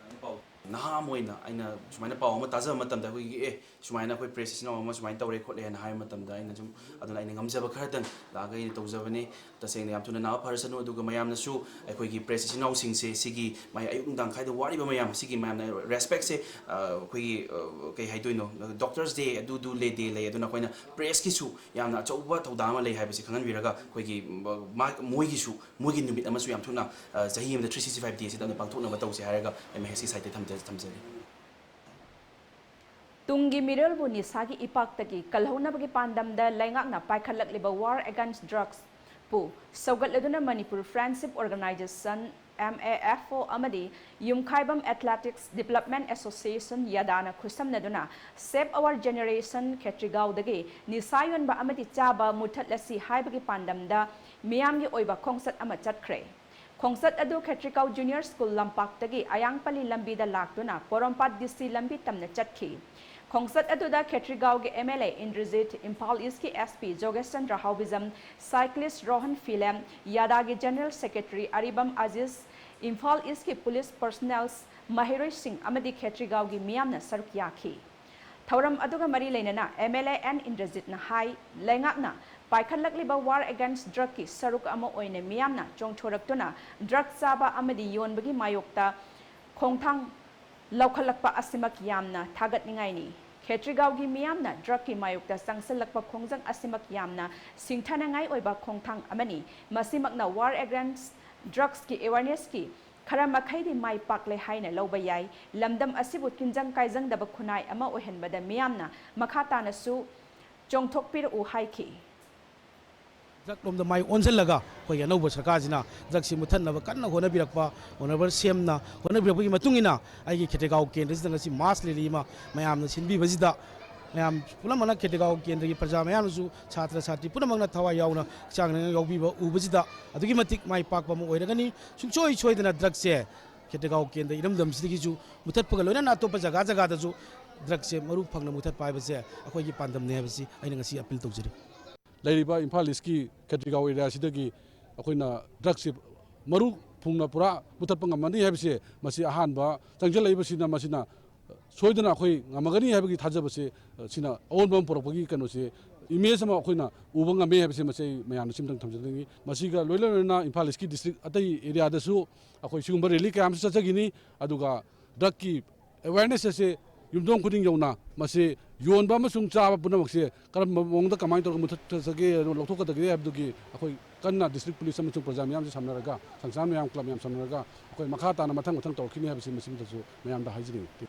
ꯅꯍꯥ ꯑꯃ ꯑꯣꯏꯅ ꯑꯩꯅ ꯁꯨꯃꯥꯏꯅ ꯄꯥꯎ ꯑꯃ ꯇꯥꯖꯕ ꯃꯇꯝꯗ, ꯑꯩꯈꯣꯏꯒꯤ, "ꯑꯦ, ꯁꯨꯃꯥꯏꯅ ꯑꯩꯈꯣꯏ ꯄ꯭ꯔꯦꯁ ꯏꯆꯤꯟ ꯏꯅꯥꯎ ꯑꯃ ꯁꯨꯃꯥꯏꯅ ꯇꯧꯔꯦ ꯈꯣꯠꯂꯦ" ꯍꯥꯏꯅ ꯍꯥꯏꯕ ꯃꯇꯝꯗ, ꯑꯩꯅ ꯁꯨꯝ, ꯑꯗꯨꯅ ꯑꯩꯅ ꯉꯝꯖꯕ ꯈꯔꯗꯪ ꯂꯥꯛꯑꯒ ꯑꯩꯅ ꯇꯧꯖꯕꯅꯤ꯫ ꯇꯁꯦꯡꯅ ꯌꯥꯝ ꯊꯨꯅ ꯅꯥꯕ ꯐꯔꯁꯅꯨ, ꯑꯗꯨꯒ ꯃꯌꯥꯝꯅꯁꯨ ꯑꯩꯈꯣꯏꯒꯤ ꯄ꯭ꯔꯦꯁ ꯏꯆꯤꯟ ꯏꯅꯥꯎꯁꯤꯡꯁꯦ, ꯁꯤꯒꯤ ꯃꯥꯏ ꯑꯌꯨꯛ ꯅꯨꯡꯗꯥꯡ ꯈꯥꯏꯗ ꯋꯥꯔꯤꯕ ꯃꯌꯥꯝ ꯁꯤꯒꯤ ꯃꯌꯥꯝꯅ ꯔꯦꯁꯄꯦꯛꯁꯦ, ꯑ, ꯑꯩꯈꯣꯏꯒꯤ, ꯑ, ꯀꯩ ꯍꯥꯏꯗꯣꯏꯅꯣ, ꯗꯣꯛꯇꯔꯁ ꯗꯦ ꯑꯗꯨꯗꯨ ꯂꯦ ꯗꯦ ꯂꯩ, ꯑꯗꯨꯅ ꯑꯩꯈꯣꯏꯅ ꯄ꯭ꯔꯦꯁꯀꯤꯁꯨ ꯌꯥꯝꯅ ꯑꯆꯧꯕ ꯊꯧꯗꯥꯡ ꯑꯃ ꯂꯩ ꯍꯥꯏꯕꯁꯤ ꯈꯪꯍꯟꯕꯤꯔꯒ, ꯑꯩꯈꯣꯏꯒꯤ, ꯃ-, ꯃꯣꯏꯒꯤꯁꯨ ꯃꯣꯏꯒꯤ ꯅꯨꯃꯤꯠ ꯑꯃꯁꯨ ꯌꯥꯝ ꯊꯨꯅ, ꯑ, ꯆꯍꯤ ꯑꯃꯗ ꯊ꯭ꯔꯤ ꯁꯤꯛꯁꯇꯤ ꯐꯥꯏꯚ ꯗꯦꯁꯤꯗ ꯑꯗꯨꯝ ꯄꯥꯡꯊꯣꯛꯅꯕ ꯇꯧꯁꯦ ꯍꯥꯏꯔꯒ ꯑꯩ ꯃꯍꯦꯁꯀꯤ ꯁꯥꯏꯠꯇ ꯊꯝꯖ-, ꯊꯝꯖꯔꯤ꯫ ꯇꯨꯡꯒꯤ ꯃꯤꯔꯣꯜꯕꯨ ꯅꯤꯁꯥꯒꯤ ꯏꯄꯥꯛꯇꯒꯤ ꯀꯜꯍꯧꯅꯕꯒꯤ ꯄꯥꯟꯗꯝꯗ ꯂꯩꯉꯥꯛꯅ ꯄꯥꯏꯈꯠꯂꯛꯂꯤꯕ War Against Drugs ꯄꯨ ꯁꯧꯒꯠꯂꯗꯨꯅ Manipur Friendship Organisation, M A F O, ꯑꯃꯗꯤ ꯌꯨꯝꯈꯥꯏꯕꯝ Athletics Development Association, ꯌꯥꯗꯥꯅ ꯈꯨꯠꯁꯝꯅꯗꯨꯅ Save Our Generation ꯈꯦꯇ꯭ꯔꯤꯒꯥꯎꯗꯒꯤ ꯅꯤꯁꯥ ꯌꯣꯟꯕ ꯑꯃꯗꯤ ꯆꯥꯕ ꯃꯨꯊꯠꯂꯁꯤ ꯍꯥꯏꯕꯒꯤ ꯄꯥꯟꯗꯝꯗ ꯃꯤꯌꯥꯝꯒꯤ ꯑꯣꯏꯕ ꯈꯣꯡꯆꯠ ꯑꯃ ꯆꯠꯈ꯭ꯔꯦ꯫ ꯈꯣꯡꯆꯠ ꯑꯗꯨ ꯈꯦꯇ꯭ꯔꯤꯒꯥꯎ Junior School ꯂꯝꯄꯥꯛꯇꯒꯤ ꯑꯌꯥꯡꯄꯜꯂꯤ ꯂꯝꯕꯤꯗ ꯂꯥꯛꯇꯨꯅ ꯄꯣꯔꯣꯝꯄꯥꯠ D C ꯂꯝꯕꯤ ꯇꯝꯅ ꯆꯠꯈꯤ꯫ ꯈꯣꯡꯆꯠ ꯑꯗꯨꯗ ꯈꯦꯇ꯭ꯔꯤꯒꯥꯎꯒꯤ M L A Indrajit, Imphal ꯏꯁꯀꯤ S P ꯖꯣꯒꯦꯁ ꯆꯟꯗ꯭ꯔ ꯍꯥꯎꯕꯤꯖꯝ, cyclist ꯔꯣꯍꯟ ꯐꯤꯂꯦꯝ, ꯌꯥꯗꯥꯒꯤ General Secretary ꯑꯔꯤꯕꯝ ꯑꯖꯤꯖ, ꯏꯝꯐꯥꯜ ꯏꯁꯀꯤ police personnels, ꯃꯍꯩꯔꯣꯏꯁꯤꯡ ꯑꯃꯗꯤ ꯈꯦꯇ꯭ꯔꯤꯒꯥꯎꯒꯤ ꯃꯤꯌꯥꯝꯅ ꯁꯔꯨꯛ ꯌꯥꯈꯤ꯫ ꯊꯧꯔꯝ ꯑꯗꯨꯒ ꯃꯔꯤ ꯂꯩꯅꯅ M L A N ꯏꯟꯗ꯭ꯔꯖꯤꯠꯅ ꯍꯥꯏ, ꯂꯩꯉꯥꯛꯅ ꯄꯥꯏꯈꯠꯂꯛꯂꯤꯕ War Against Drugꯀꯤ ꯁꯔꯨꯛ ꯑꯃ ꯑꯣꯏꯅ ꯃꯤꯌꯥꯝꯅ ꯆꯣꯡꯊꯣꯔꯛꯇꯨꯅ drug ꯆꯥꯕ ꯑꯃꯗꯤ ꯌꯣꯟꯕꯒꯤ ꯃꯥꯌꯣꯛꯇ ꯈꯣꯡꯊꯥꯡ ꯂꯧꯈꯠꯂꯛꯄ ꯑꯁꯤꯃꯛ ꯌꯥꯝꯅ ꯊꯥꯒꯠꯅꯤꯡꯉꯥꯏꯅꯤ꯫ ꯈꯦꯇ꯭ꯔꯤꯒꯥꯎꯒꯤ ꯃꯤꯌꯥꯝꯅ drugꯀꯤ ꯃꯥꯌꯣꯛꯇ ꯆꯪꯁꯤꯜꯂꯛꯄ ꯈꯣꯡꯖꯪ ꯑꯁꯤꯃꯛ ꯌꯥꯝꯅ ꯁꯤꯡꯊꯥꯅꯉꯥꯏ ꯑꯣꯏꯕ ꯈꯣꯡꯊꯥꯡ ꯑꯃꯅꯤ꯫ ꯃꯁꯤꯃꯛꯅ War Against Drugsꯀꯤ awarenessꯀꯤ ꯈꯔ ꯃꯈꯩꯗꯤ ꯃꯥꯏ ꯄꯥꯛꯂꯦ ꯍꯥꯏꯅ ꯂꯧꯕ ꯌꯥꯏ꯫ ꯂꯝꯗꯝ ꯑꯁꯤꯕꯨ ꯇꯤꯟꯖꯪ ꯀꯥꯏꯖꯪꯗꯕ ꯈꯨꯟꯅꯥꯏ ꯑꯃ ꯑꯣꯏꯍꯟꯕꯗ ꯃꯤꯌꯥꯝꯅ ꯃꯈꯥ ꯇꯥꯅꯁꯨ ꯆꯣꯡꯊꯣꯛꯄꯤꯔꯛꯎ ꯍꯥꯏꯈꯤ꯫ Drug ꯂꯣꯝꯗ ꯃꯥꯏ ꯑꯣꯟꯁꯤꯜꯂꯒ ꯑꯩꯈꯣꯏꯒꯤ ꯑꯅꯧꯕ ꯁꯔꯀꯥꯔꯁꯤꯅ drugꯁꯤ ꯃꯨꯊꯠꯅꯕ ꯀꯟꯅ ꯍꯣꯠꯅꯕꯤꯔꯛꯄ, Honourable C Mꯅ ꯍꯣꯠꯅꯕꯤꯔꯛꯄꯒꯤ ꯃꯇꯨꯡ ꯏꯟꯅ ꯑꯩꯒꯤ ꯈꯦꯇ꯭ꯔꯤꯒꯥꯎ ꯀꯦꯟꯗ꯭ꯔꯁꯤꯗ ꯉꯁꯤ mass rally ꯑꯃ ꯃꯌꯥꯝꯅ ꯁꯤꯟꯕꯤꯕꯁꯤꯗ, ꯃꯌꯥꯝ ꯄꯨꯝꯅꯃꯛꯅ, ꯈꯦꯇ꯭ꯔꯤꯒꯥꯎ ꯀꯦꯟꯗ꯭ꯔꯒꯤ ꯄ꯭ꯔꯖꯥ ꯃꯌꯥꯝꯅꯁꯨ, ꯁꯥꯇ꯭ꯔ ꯁꯥꯇ꯭ꯔꯤ ꯄꯨꯝꯅꯃꯛꯅ ꯊꯋꯥꯏ ꯌꯥꯎꯅ ꯍꯛꯆꯥꯡ ꯅꯥꯏꯅ ꯌꯥꯎꯕꯤꯕ ꯎꯕꯁꯤꯗ ꯑꯗꯨꯛꯀꯤ ꯃꯇꯤꯛ ꯃꯥꯏ ꯄꯥꯛꯄ ꯑꯃ ꯑꯣꯏꯔꯒꯅꯤ꯫ ꯁꯨꯡꯁꯣꯏ ꯁꯣꯏꯗꯅ drugꯁꯦ ꯈꯦꯇ꯭ꯔꯤꯒꯥꯎ ꯀꯦꯟꯗ꯭ꯔ ꯏꯔꯝꯗꯝꯁꯤꯗꯒꯤꯁꯨ ꯃꯨꯊꯠꯄꯒ ꯂꯣꯏꯅꯅ ꯑꯇꯣꯞꯄ ꯖꯒꯥ ꯖꯒꯥꯗꯁꯨ drugꯁꯦ ꯃꯔꯨ ꯐꯪꯅ ꯃꯨꯊꯠꯄ ꯍꯥꯏꯕꯁꯦ ꯑꯩꯈꯣꯏꯒꯤ ꯄꯥꯟꯗꯝꯅꯤ ꯍꯥꯏꯕꯁꯤ ꯑꯩꯅ ꯉꯁꯤ appeal ꯇꯧꯖꯔꯤ꯫ ꯂꯩꯔꯤꯕ ꯏꯝꯐꯥꯜ ꯏꯁꯀꯤ ꯈꯦꯇ꯭ꯔꯤꯒꯥꯎ ꯑꯦꯔꯤꯌꯥꯁꯤꯗꯒꯤ ꯑꯩꯈꯣꯏꯅ drugꯁꯤ ꯃꯔꯨ ꯐꯨꯡꯅ ꯄꯨꯔꯥ ꯃꯨꯊꯠꯄ ꯉꯝꯃꯅꯤ ꯍꯥꯏꯕꯁꯦ, ꯃꯁꯤ ꯑꯍꯥꯟꯕ ꯆꯪꯁꯤꯜꯂꯛꯏꯕꯁꯤꯅ, ꯃꯁꯤꯅ ꯁꯣꯏꯗꯅ ꯑꯩꯈꯣꯏ ꯉꯝꯃꯒꯅꯤ ꯍꯥꯏꯕꯒꯤ ꯊꯥꯖꯕꯁꯦ, ꯁꯤꯅ ꯑꯑꯣꯟꯕ ꯑꯃ ꯄꯨꯔꯛꯄꯒꯤ ꯀꯩꯅꯣꯁꯦ, ꯏꯃꯦꯖ ꯑꯃ ꯑꯩꯈꯣꯏꯅ ꯎꯕ ꯉꯝꯃꯦ ꯍꯥꯏꯕꯁꯦ, ꯃꯁꯤ ꯑꯩ ꯃꯌꯥꯝꯗ ꯁꯤꯝꯇꯪ ꯊꯝꯖꯅꯤꯡꯉꯤ꯫ ꯃꯁꯤꯒ ꯂꯣꯏꯅ ꯂꯣꯏꯅꯅ ꯏꯝꯐꯥꯜ ꯏꯁꯀꯤ ꯗꯤꯁꯇ꯭ꯔꯤꯛ ꯑꯇꯩ ꯑꯦꯔꯤꯌꯥꯗꯁꯨ ꯑꯩꯈꯣꯏ ꯁꯤꯒꯨꯝꯕ ꯔꯦꯂꯤ ꯀꯌꯥ ꯑꯃꯁꯨ ꯆꯠꯆꯈꯤꯅꯤ꯫ ꯑꯗꯨꯒ ꯗ꯭ꯔꯒꯀꯤ ꯑꯦꯋꯦꯔꯅꯦꯁ ꯑꯁꯦ ꯌꯨꯝꯊꯣꯡ ꯈꯨꯗꯤꯡ ꯌꯧꯅ ꯃꯁꯤ ꯌꯣꯟꯕ ꯑꯃꯁꯨꯡ ꯆꯥꯕ ꯄꯨꯝꯅꯃꯛꯁꯦ ꯀꯔꯝꯕ ꯃꯑꯣꯡꯗ, ꯀꯃꯥꯏꯅ ꯇꯧꯔꯒ ꯃꯨꯊꯠꯆꯒꯦ, ꯑꯗꯨꯒ ꯂꯧꯊꯣꯛꯀꯗꯒꯦ ꯍꯥꯏꯕꯗꯨꯒꯤ ꯑꯩꯈꯣꯏ ꯀꯟꯅ ꯗꯤꯁꯇ꯭ꯔꯤꯛ ꯄꯨꯂꯤꯁ ꯑꯃꯁꯨꯡ ꯄ꯭ꯔꯖꯥ ꯃꯤꯌꯥꯝꯁꯦ ꯁꯝꯅꯔꯒ, ꯁꯪꯁꯥꯔ ꯃꯌꯥꯝ, ꯀ꯭ꯂꯕ ꯃꯌꯥꯝ ꯁꯝꯅꯔꯒ ꯑꯩꯈꯣꯏ ꯃꯈꯥ ꯇꯥꯅ ꯃꯊꯪ ꯃꯊꯪ ꯇꯧꯔꯛꯈꯤꯅꯤ ꯍꯥꯏꯕꯁꯤ ꯃꯁꯤꯃꯇꯁꯨ ꯃꯌꯥꯝꯗ ꯍꯥꯏꯖꯅꯤꯡꯏ꯫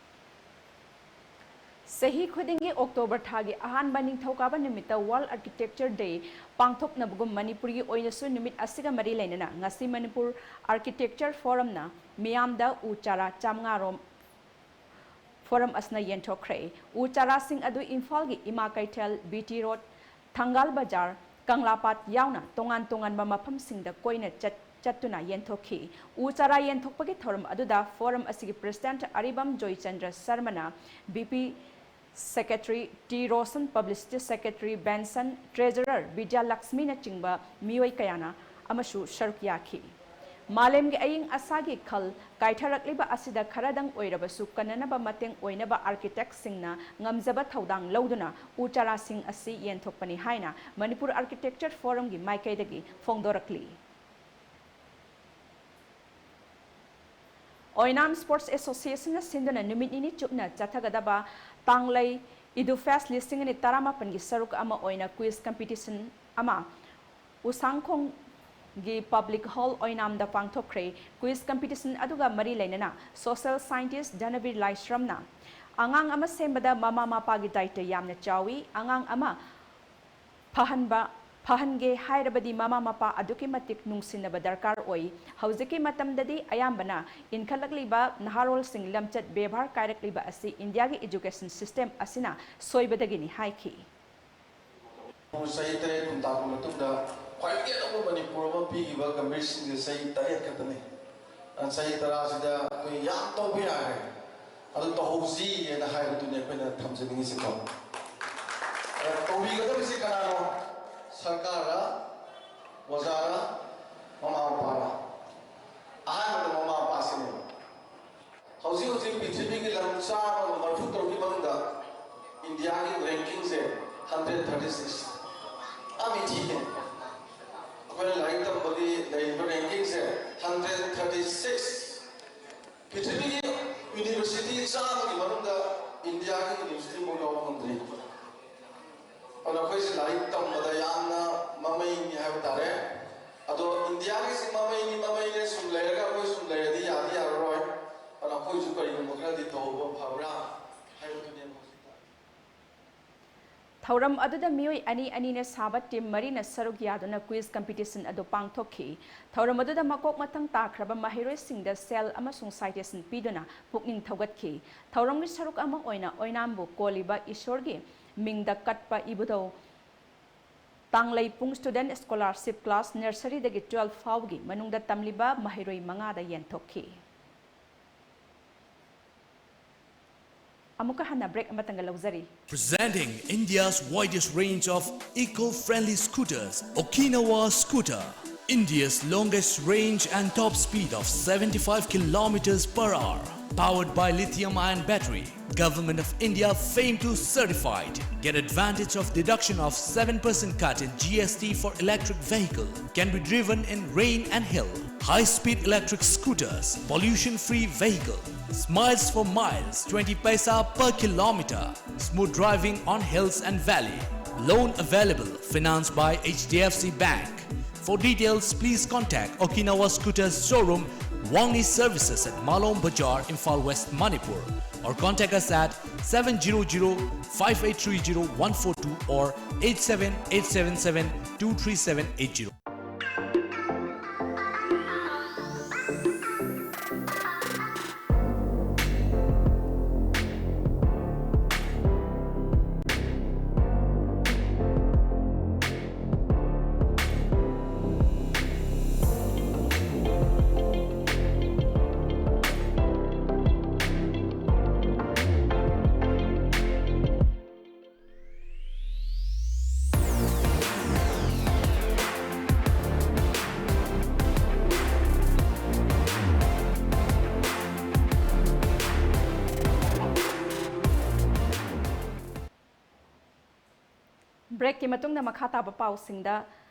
ꯆꯍꯤ ꯈꯨꯗꯤꯡꯒꯤ ꯑꯣꯛꯇꯣꯕꯔ ꯊꯥꯒꯤ ꯑꯍꯥꯟꯕ ꯅꯤꯡꯊꯧꯀꯥꯕ ꯅꯨꯃꯤꯠꯇ World Architecture Day ꯄꯥꯡꯊꯣꯛꯅꯕꯒꯨꯝ, ꯃꯅꯤꯄꯨꯔꯒꯤ ꯑꯣꯏꯅꯁꯨ ꯅꯨꯃꯤꯠ ꯑꯁꯤꯒ ꯃꯔꯤ ꯂꯩꯅꯅ ꯉꯁꯤ ꯃꯅꯤꯄꯨꯔ ꯑꯥꯔꯀꯤꯇꯦꯛꯆꯔ ꯐꯣꯔꯝꯅ ꯃꯤꯌꯥꯝꯗ ꯎ ꯆꯥꯔꯥ ꯆꯥꯝꯃꯉꯥ ꯔꯣꯝ ꯐꯣꯔꯝ ꯑꯁꯤꯅ ꯌꯦꯟꯊꯣꯛꯈ꯭ꯔꯦ꯫ ꯎ ꯆꯥꯔꯥꯁꯤꯡ ꯑꯗꯨ ꯏꯝꯐꯥꯜꯒꯤ ꯏꯃꯥ ꯀꯩꯊꯦꯜ, ꯕꯤ ꯇꯤ ꯔꯣꯗ, ꯊꯪꯒꯥꯜ ꯕꯖꯥꯔ, ꯀꯪꯂꯥꯄꯥꯠ ꯌꯥꯎꯅ ꯇꯣꯉꯥꯟ ꯇꯣꯉꯥꯟꯕ ꯃꯐꯝꯁꯤꯡꯗ ꯀꯣꯏꯅ ꯆꯠ-, ꯆꯠꯇꯨꯅ ꯌꯦꯟꯊꯣꯛꯈꯤ꯫ ꯎ ꯆꯥꯔꯥ ꯌꯦꯟꯊꯣꯛꯄꯒꯤ ꯊꯧꯔꯝ ꯑꯗꯨꯗ ꯐꯣꯔꯝ ꯑꯁꯤꯒꯤ ꯄ꯭ꯔꯦꯁꯤꯗꯦꯟꯠ ꯑꯔꯤꯕꯝ ꯖꯣꯏꯆꯟꯗ꯭ꯔ ꯁꯔꯃꯅ, B P secretary T Roshan, publicity secretary Benson, treasurer ꯕꯤꯗ꯭ꯌꯥꯂꯛꯁꯃꯤꯅꯆꯤꯡꯕ ꯃꯤꯑꯣꯏ ꯀꯌꯥꯅ ꯑꯃꯁꯨ ꯁꯔꯨꯛ ꯌꯥꯈꯤ꯫ ꯃꯥꯂꯦꯝꯒꯤ ꯑꯏꯪ ꯑꯁꯥꯒꯤ ꯈꯜ ꯀꯥꯏꯊꯔꯛꯂꯤꯕ ꯑꯁꯤꯗ ꯈꯔꯗꯪ ꯑꯣꯏꯔꯕꯁꯨ ꯀꯟꯅꯅꯕ ꯃꯇꯦꯡ ꯑꯣꯏꯅꯕ ꯑꯥꯔꯀꯤꯇꯦꯛꯁꯤꯡꯅ ꯉꯝꯖꯕ ꯊꯧꯗꯥꯡ ꯂꯧꯗꯨꯅ ꯎ ꯆꯥꯔꯥꯁꯤꯡ ꯑꯁꯤ ꯌꯦꯟꯊꯣꯛꯄꯅꯤ ꯍꯥꯏꯅ ꯃꯅꯤꯄꯨꯔ ꯑꯥꯔꯀꯤꯇꯦꯛꯆꯔ ꯐꯣꯔꯝꯒꯤ ꯃꯥꯏꯀꯩꯗꯒꯤ ꯐꯣꯡꯗꯣꯔꯛꯂꯤ꯫ ꯑꯣꯏꯅꯥꯝ ꯁ꯭ꯄꯣꯔꯠꯁ ꯑꯦꯁꯣꯁꯤꯌꯦꯁꯟꯅ ꯁꯤꯟꯗꯨꯅ ꯅꯨꯃꯤꯠ ꯅꯤꯅꯤ ꯆꯨꯞꯅ ꯆꯠꯊꯒꯗꯕ ꯇꯥꯡꯂꯩ ꯏꯗꯨ ꯐꯦꯁ ꯂꯤꯁꯤꯡ ꯑꯅꯤ ꯇꯔꯥꯃꯥꯄꯟꯒꯤ ꯁꯔꯨꯛ ꯑꯃ ꯑꯣꯏꯅ ꯀ꯭ꯋꯤꯖ ꯀꯝꯄꯤꯇꯤꯁꯟ ꯑꯃ ꯎꯁꯥꯡꯈꯣꯡꯒꯤ ꯄꯕ꯭ꯂꯤꯛ ꯍꯣꯜ ꯑꯣꯏꯅꯥꯝꯗ ꯄꯥꯡꯊꯣꯛꯈ꯭ꯔꯦ꯫ ꯀ꯭ꯋꯤꯖ ꯀꯝꯄꯤꯇꯤꯁꯟ ꯑꯗꯨꯒ ꯃꯔꯤ ꯂꯩꯅꯅ ꯁꯣꯁꯤꯌꯦꯜ ꯁꯥꯏꯟꯇꯤꯁ꯭ꯠ ꯙꯅꯕꯤꯔ ꯂꯥꯏꯁ꯭ꯔꯝꯅ ꯑꯉꯥꯡ ꯑꯃ ꯁꯦꯝꯕꯗ ꯃꯃꯥ ꯃꯄꯥꯒꯤ ꯗꯥꯏꯇ ꯌꯥꯝꯅ ꯆꯥꯎꯏ꯫ ꯑꯉꯥꯡ ꯑꯃ ꯐꯍꯟꯕ, ꯐꯍꯟꯒꯦ ꯍꯥꯏꯔꯕꯗꯤ ꯃꯃꯥ ꯃꯄꯥ ꯑꯗꯨꯛꯀꯤ ꯃꯇꯤꯛ ꯅꯨꯡꯁꯤꯅꯕ ꯗꯔꯀꯥꯔ ꯑꯣꯏ꯫ ꯍꯧꯖꯤꯛꯀꯤ ꯃꯇꯝꯗꯗꯤ ꯑꯌꯥꯝꯕꯅ ꯏꯟꯈꯠꯂꯛꯂꯤꯕ ꯅꯍꯥꯔꯣꯜꯁꯤꯡ ꯂꯝꯆꯠ ꯕꯦꯚꯥꯔ ꯀꯥꯏꯔꯛꯂꯤꯕ ꯑꯁꯤ ꯏꯟꯗꯤꯌꯥꯒꯤ ꯏꯖꯨꯀꯦꯁꯟ ꯁꯤꯁꯇꯦꯝ ꯑꯁꯤꯅ ꯁꯣꯏꯕꯗꯒꯤꯅꯤ ꯍꯥꯏꯈꯤ꯫ ꯆꯍꯤ ꯇꯔꯦꯠ ꯈꯨꯟꯇꯥꯛꯄ ꯃꯇꯨꯡꯗ ꯈ꯭ꯋꯥꯏꯗꯒꯤ ꯑꯅꯧꯕ ꯃꯅꯤꯄꯨꯔ ꯑꯃ ꯄꯤꯈꯤꯕ ꯒꯝꯚꯤꯔ ꯁꯤꯡꯁꯦ ꯆꯍꯤ ꯇꯔꯦꯠ ꯈꯛꯇꯅꯤ꯫ ꯑ, ꯆꯍꯤ ꯇꯔꯥꯁꯤꯗ ꯑꯩꯈꯣꯏ ꯌꯥꯝ ꯇꯧꯕ ꯌꯥꯔꯦ, ꯑꯗꯨ ꯇꯧꯍꯧꯁꯤ ꯍꯥꯏꯅ ꯍꯥꯏꯕꯗꯨꯅꯤ ꯑꯩꯈꯣꯏꯅ ꯊꯝꯖꯅꯤꯡꯉꯤꯁꯤꯀꯣ꯫ ꯑ, ꯇꯧꯕꯤꯒꯗꯕꯁꯤ ꯀꯅꯥꯅꯣ? ꯁꯔꯀꯥꯔꯔ, ꯑꯣꯖꯥꯔ, ꯃꯃꯥ ꯃꯄꯥꯔ? Hundred thirty six. ꯌꯥꯝ ꯏꯊꯤꯅꯦ꯫ ꯑꯩꯈꯣꯏꯅ ꯂꯥꯏꯔꯤꯛ ꯇꯝꯕꯒꯤ ꯂꯩꯔꯤꯕ ꯔꯦꯡꯀꯤꯡꯁꯦ ꯍꯟꯗ꯭ꯔꯦꯠ ꯊꯥꯔꯇꯤ ꯁꯤꯛꯁ꯫ ꯄ꯭ꯔꯤꯊꯤꯕꯤꯒꯤ ꯌꯨꯅꯤꯚꯔꯁꯤꯇꯤ ꯆꯥꯝꯃꯒꯤ ꯃꯅꯨꯡꯗ ꯏꯟꯗꯤꯌꯥꯒꯤ ꯌꯨꯅꯤꯚꯔꯁꯤꯇꯤ ꯑꯃꯐꯥꯎ ꯌꯥꯎꯕ ꯉꯝꯗ꯭ꯔꯤ꯫ ꯑꯗꯨꯅ ꯑꯩꯈꯣꯏꯁꯦ ꯂꯥꯏꯔꯤꯛ ꯇꯝꯕꯗ ꯌꯥꯝꯅ ꯃꯃꯩꯅꯤ ꯍꯥꯏꯕ ꯇꯥꯔꯦ꯫ ꯑꯗꯣ ꯏꯟꯗꯤꯌꯥꯒꯤꯁꯤ ꯃꯃꯩꯅꯤ, ꯃꯃꯩꯅꯦ ꯁꯨꯝ ꯂꯩꯔꯒ ꯑꯩꯈꯣꯏ ꯁꯨꯝ ꯂꯩꯔꯗꯤ ꯌꯥꯗꯤ ꯌꯥꯔꯔꯣꯏ꯫ ꯑꯗꯨꯅ ꯑꯩꯈꯣꯏꯁꯨ ꯀꯔꯤꯒꯨꯝꯕ ꯈꯔꯗꯤ ꯇꯧꯕ ꯐꯕ꯭ꯔꯥ ꯍꯥꯏꯕꯗꯨꯅꯦꯕ ꯍꯧꯖꯤꯛ ꯇꯥꯔꯤꯁꯦ꯫ ꯊꯧꯔꯝ ꯑꯗꯨꯗ ꯃꯤꯑꯣꯏ ꯑꯅꯤ ꯑꯅꯤꯅ ꯁꯥꯕ ꯇꯤꯝ ꯃꯔꯤꯅ ꯁꯔꯨꯛ ꯌꯥꯗꯨꯅ ꯀ꯭ꯋꯤꯖ ꯀꯝꯄꯤꯇꯤꯁꯟ ꯑꯗꯨ ꯄꯥꯡꯊꯣꯛꯈꯤ꯫ ꯊꯧꯔꯝ ꯑꯗꯨꯗ ꯃꯀꯣꯛ ꯃꯊꯪ ꯇꯥꯈ꯭ꯔꯕ ꯃꯍꯩꯔꯣꯏꯁꯤꯡꯗ ꯁꯦꯜ ꯑꯃꯁꯨꯡ ꯁꯥꯏꯇꯦꯁꯟ ꯄꯤꯗꯨꯅ ꯄꯨꯛꯅꯤꯡ ꯊꯧꯒꯠꯈꯤ꯫ ꯊꯧꯔꯝꯒꯤ ꯁꯔꯨꯛ ꯑꯃ ꯑꯣꯏꯅ ꯑꯣꯏꯅꯥꯝꯕꯨ ꯀꯣꯜꯂꯤꯕ ꯏꯁꯣꯔꯒꯤ ꯃꯤꯡꯗ ꯀꯠꯄ ꯏꯕꯨꯙꯧ ꯇꯥꯡꯂꯩꯄꯨꯡ ꯁ꯭ꯇꯨꯗꯦꯟꯠ ꯁ꯭ꯀꯣꯂꯥꯔꯁꯤꯞ ꯀ꯭ꯂꯥꯁ ꯅꯔꯁꯔꯤꯗꯒꯤ ꯇꯨꯋꯦꯜꯐ ꯐꯥꯎꯕꯒꯤ ꯃꯅꯨꯡꯗ ꯇꯝꯂꯤꯕ ꯃꯍꯩꯔꯣꯏ ꯃꯉꯥꯗ ꯌꯦꯟꯊꯣꯛꯈꯤ꯫ ꯑꯃꯨꯛꯀ ꯍꯟꯅ break ꯑꯃꯇꯪꯒ ꯂꯧꯖꯔꯤ꯫ Presenting India's widest range of eco-friendly scooters, Okinawa Scooter. India's longest range and top speed of seventy-five kilometers per hour. Powered by lithium-ion battery. Government of India fame to certified. Get advantage of deduction of seven percent cut in G S T for electric vehicle. Can be driven in rain and hill. High-speed electric scooters, pollution-free vehicle. Smiles for miles, twenty paisa per kilometer. Smooth driving on hills and valley. Loan available, financed by H D F C Bank. For details, please contact Okinawa Scooters showroom, Wangni Services at Malom Bazaar, Imphal West, Manipur, or contact us at seven zero zero five eight three zero one four two or eight seven eight seven seven two three seven eight zero. ꯕ꯭ꯔꯦꯛꯀꯤ ꯃꯇꯨꯡꯗ ꯃꯈꯥ ꯇꯥꯕ ꯄꯥꯎꯁꯤꯡꯗ,